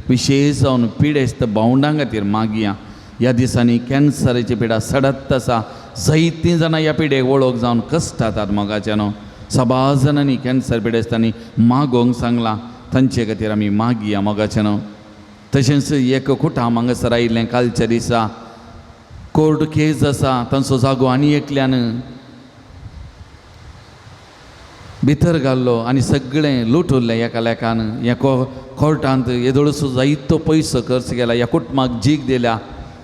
विशेश जावन पिडेस्त भावंडां खातीर मागया. ह्या दिसांनी कॅन्सराची पिडा सडत आसा. जायतीं जाणां ह्या पिडेक वळख जावन कश्टातात मोगाचे न्हू. सबार जाणांनी कॅन्सर पिडेस्तांनी मागोवंक सांगलां तांचे खातीर आमी मागया मोगाचे न्हू. तशेंच एक कुटाम हांगासर आयिल्लें कालच्या दिसा कोर्ट केस आसा तांचो जागो आनी एकल्यान भितर घाल्लो आनी सगळें लुटुल्लें एका लेखान. ह्या कोर्टांत येदोळसो जायतो पयसो खर्च केला, ह्या कुटुंबाक जीक दिल्या,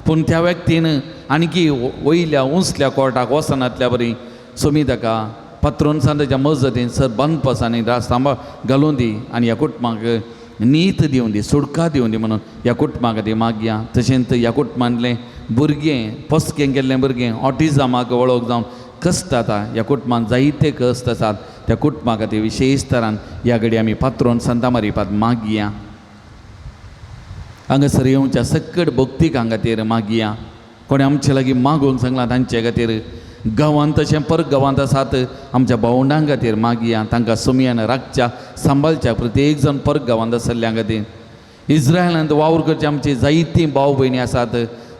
पूण त्या व्यक्तीन आणकी वयल्या उंचल्या कोर्टाक वचनातल्या बरी सोमी ताका पात्रोन सांताच्या मजतीन सर बांदपास आनी रास सांबाळ घालून दी आनी ह्या कुटुंबाक नीत दिवन दी, सुटका दिवन दी म्हणून ह्या कुटुंबा खातीर मागया. तशेंच ह्या कुटुंबांतलें भुरगें पोसकें केल्लें भुरगें ऑटिजमाक वळख जावन कश्ट जाता. ह्या कुटुंबान जायते कश्ट आसात त्या कुटुंबा खातीर विशेश तरान ह्या घडी आमी पात्रोन सांता मारिपात मागया. हांगासर येवच्या सकट भक्तिकां खातीर मागया. कोणें आमचे लागीं मागूंक सांगलां तांचे खातीर गांवांत तशें परत गांवांत आसात आमच्या भावंडां खातीर मागया. तांकां सुमयान राखच्या सांबाळच्या प्रत्येक जाण परत गांवांत आसल्ल्या खातीर. इस्रायलांत वावर करचे आमची जायतीं भाव भयणी आसात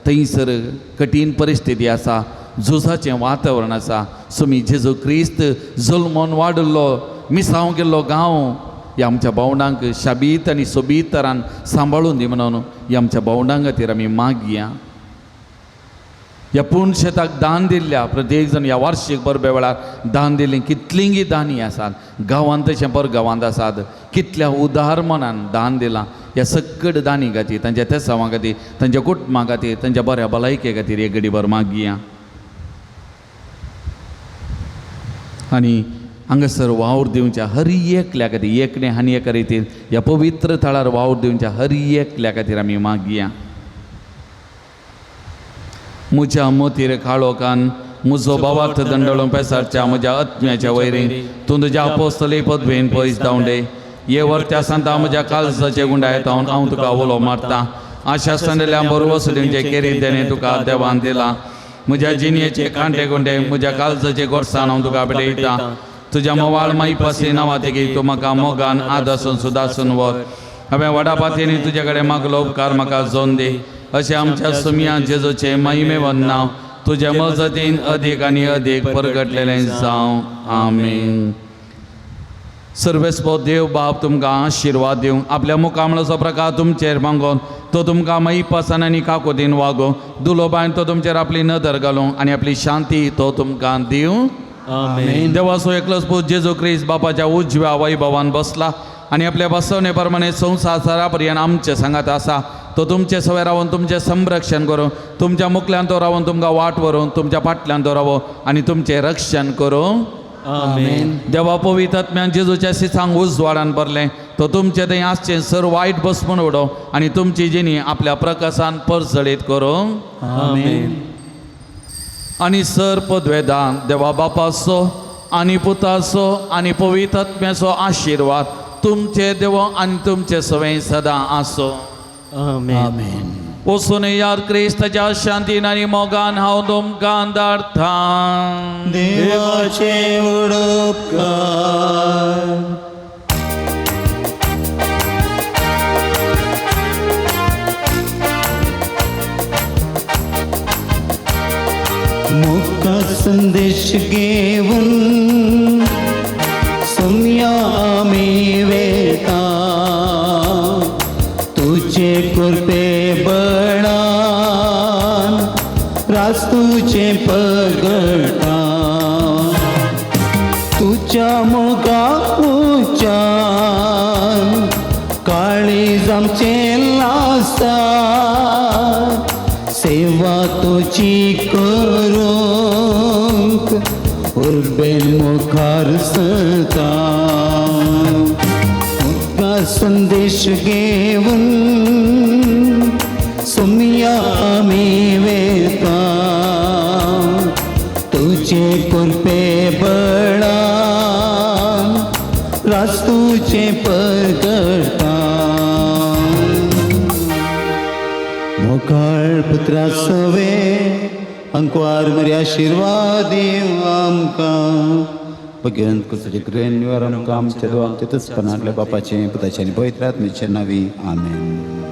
थंयसर कठीण परिस्थिती आसा, झुजाचें वातावरण आसा. सुमी जेजू क्रिस्त जल्मोन वाडिल्लो मिसांव केल्लो गांव ह्या आमच्या भावंडांक शाबीत आनी सोबीत तरान सांबाळून दी म्हणून ह्या आमच्या भावंडां खातीर आमी मागया. ह्या पूर्ण शेताक दान दिल्ल्या प्रत्येक जाण ह्या वार्षीक परबे वेळार दान दिल्लीं कितलींगी दानी आसात गांवांत तशें पर गांवांत आसात कितल्या उदार मनान दान दिलां. ह्या सकट दानी खातीर तांच्या तेसांवा खातीर तांच्या कुटुंबा खातीर तांच्या बऱ्या भलायके खातीर एक घडीभर मागया. आनी हांगासर वावर दिवच्या हर एकल्या खातीर एकणे आनी एका रितीन ह्या पवित्र थळार वावर दिवच्या हर एकल्या खातीर आमी मागया. म्हज्या मोतीर काळोखान म्हजो बावार्थ दंडळून पेसारच्या म्हज्या आत्म्याच्या वैरीन तूं तुज्या आपोस्तली पदवेन पयस धांवडे ये वर्त्या सांता म्हज्या काळजाचे गुंडायत हांव तुका उलो मारता. आशा सांडल्या बरो वसुदेंचे केरी देणे तुका देवान दिला. म्हज्या जिणयेचे कांटे गुंडे म्हज्या काळजाचे गोडसान हांव तुका भेटयता. तुज्या मोवाळ माईपासी नांवा तेगी तूं म्हाका मोगान आदासून सुदासून व्हर. हांवें व्हडा पातयेनी तुजे कडेन मागलो उपकार म्हाका जोन दी. अशें आमच्या सुमया जेजूचें महिमेवन नांव तुज्या मजतीन अदीक आनी अदीक परगटलेलें जावं. आमेन. सर्वेस्पो देव बाप तुमकां आशिर्वाद दिवं. आपल्या मुखामळाचो प्रकार तुमचेर मागोवन तो तुमकां मईपासान आनी काकोतीन वागोवं. दुलोबायन तो तुमचेर आपली नदर घालूं आनी आपली शांती तो तुमकां दिवं. आमेन. देवाचो एकलोच पूत जेजू क्रिस्त बापाच्या उजव्या वैभवान बसला आनी आपल्या बसवणे प्रमाणे संवसार सरा पर्यंत आमचे सांगात आसा. तो तुमचे सवय रावन तुमचें संरक्षण करूं. तुमच्या मुखल्यान तो रावन तुमकां वाट व्हरूं. तुमच्या फाटल्यान तो रावो आनी तुमचें रक्षण करूं. आमेन. देवा पवित्र आत्म्यान जेजूच्या सिसांक उजवाडान भरलें तो तुमचें थंय आसचें सर वायट बसपून उडोवं आनी तुमची जिणी आपल्या प्रकाशान परजळीत करूं. आमेन. आनी सर पदवेदान देवा बापाचो आनी पुताचो आनी पवित्र आत्म्याचो आशिर्वाद तुमचे देव आनी तुमचे सवय सदां आसो. आमेन. वचून यार क्रिस्ताच्या शांतीन आनी मोगान हांव तुमकां धाडटा. देवाचे उपकार. मुका संदेश घेवन सुमया आमी वेता. तुजे कृपे बळान रास तुजें परगटा. तुज्या मोगा उच्यान काळीज आमचें लासता. सेवा तुजी करूंक उर्बेन मुखार सता. तुका संदेश घेवन सुमया आमी वेता. तुजे कृपे बळान रास तुजें परगटा. मोगाळ पुत्रा सवे अंकवार मरी आशिर्वाद दिवं आमकां. भगवंत कुसरी कृपेन निवार आमकां आमच्या देवाक तितूच पनांतल्या बापाचें पुताचें आनी पवित्र आत्म्याचें नांवी. आमेन.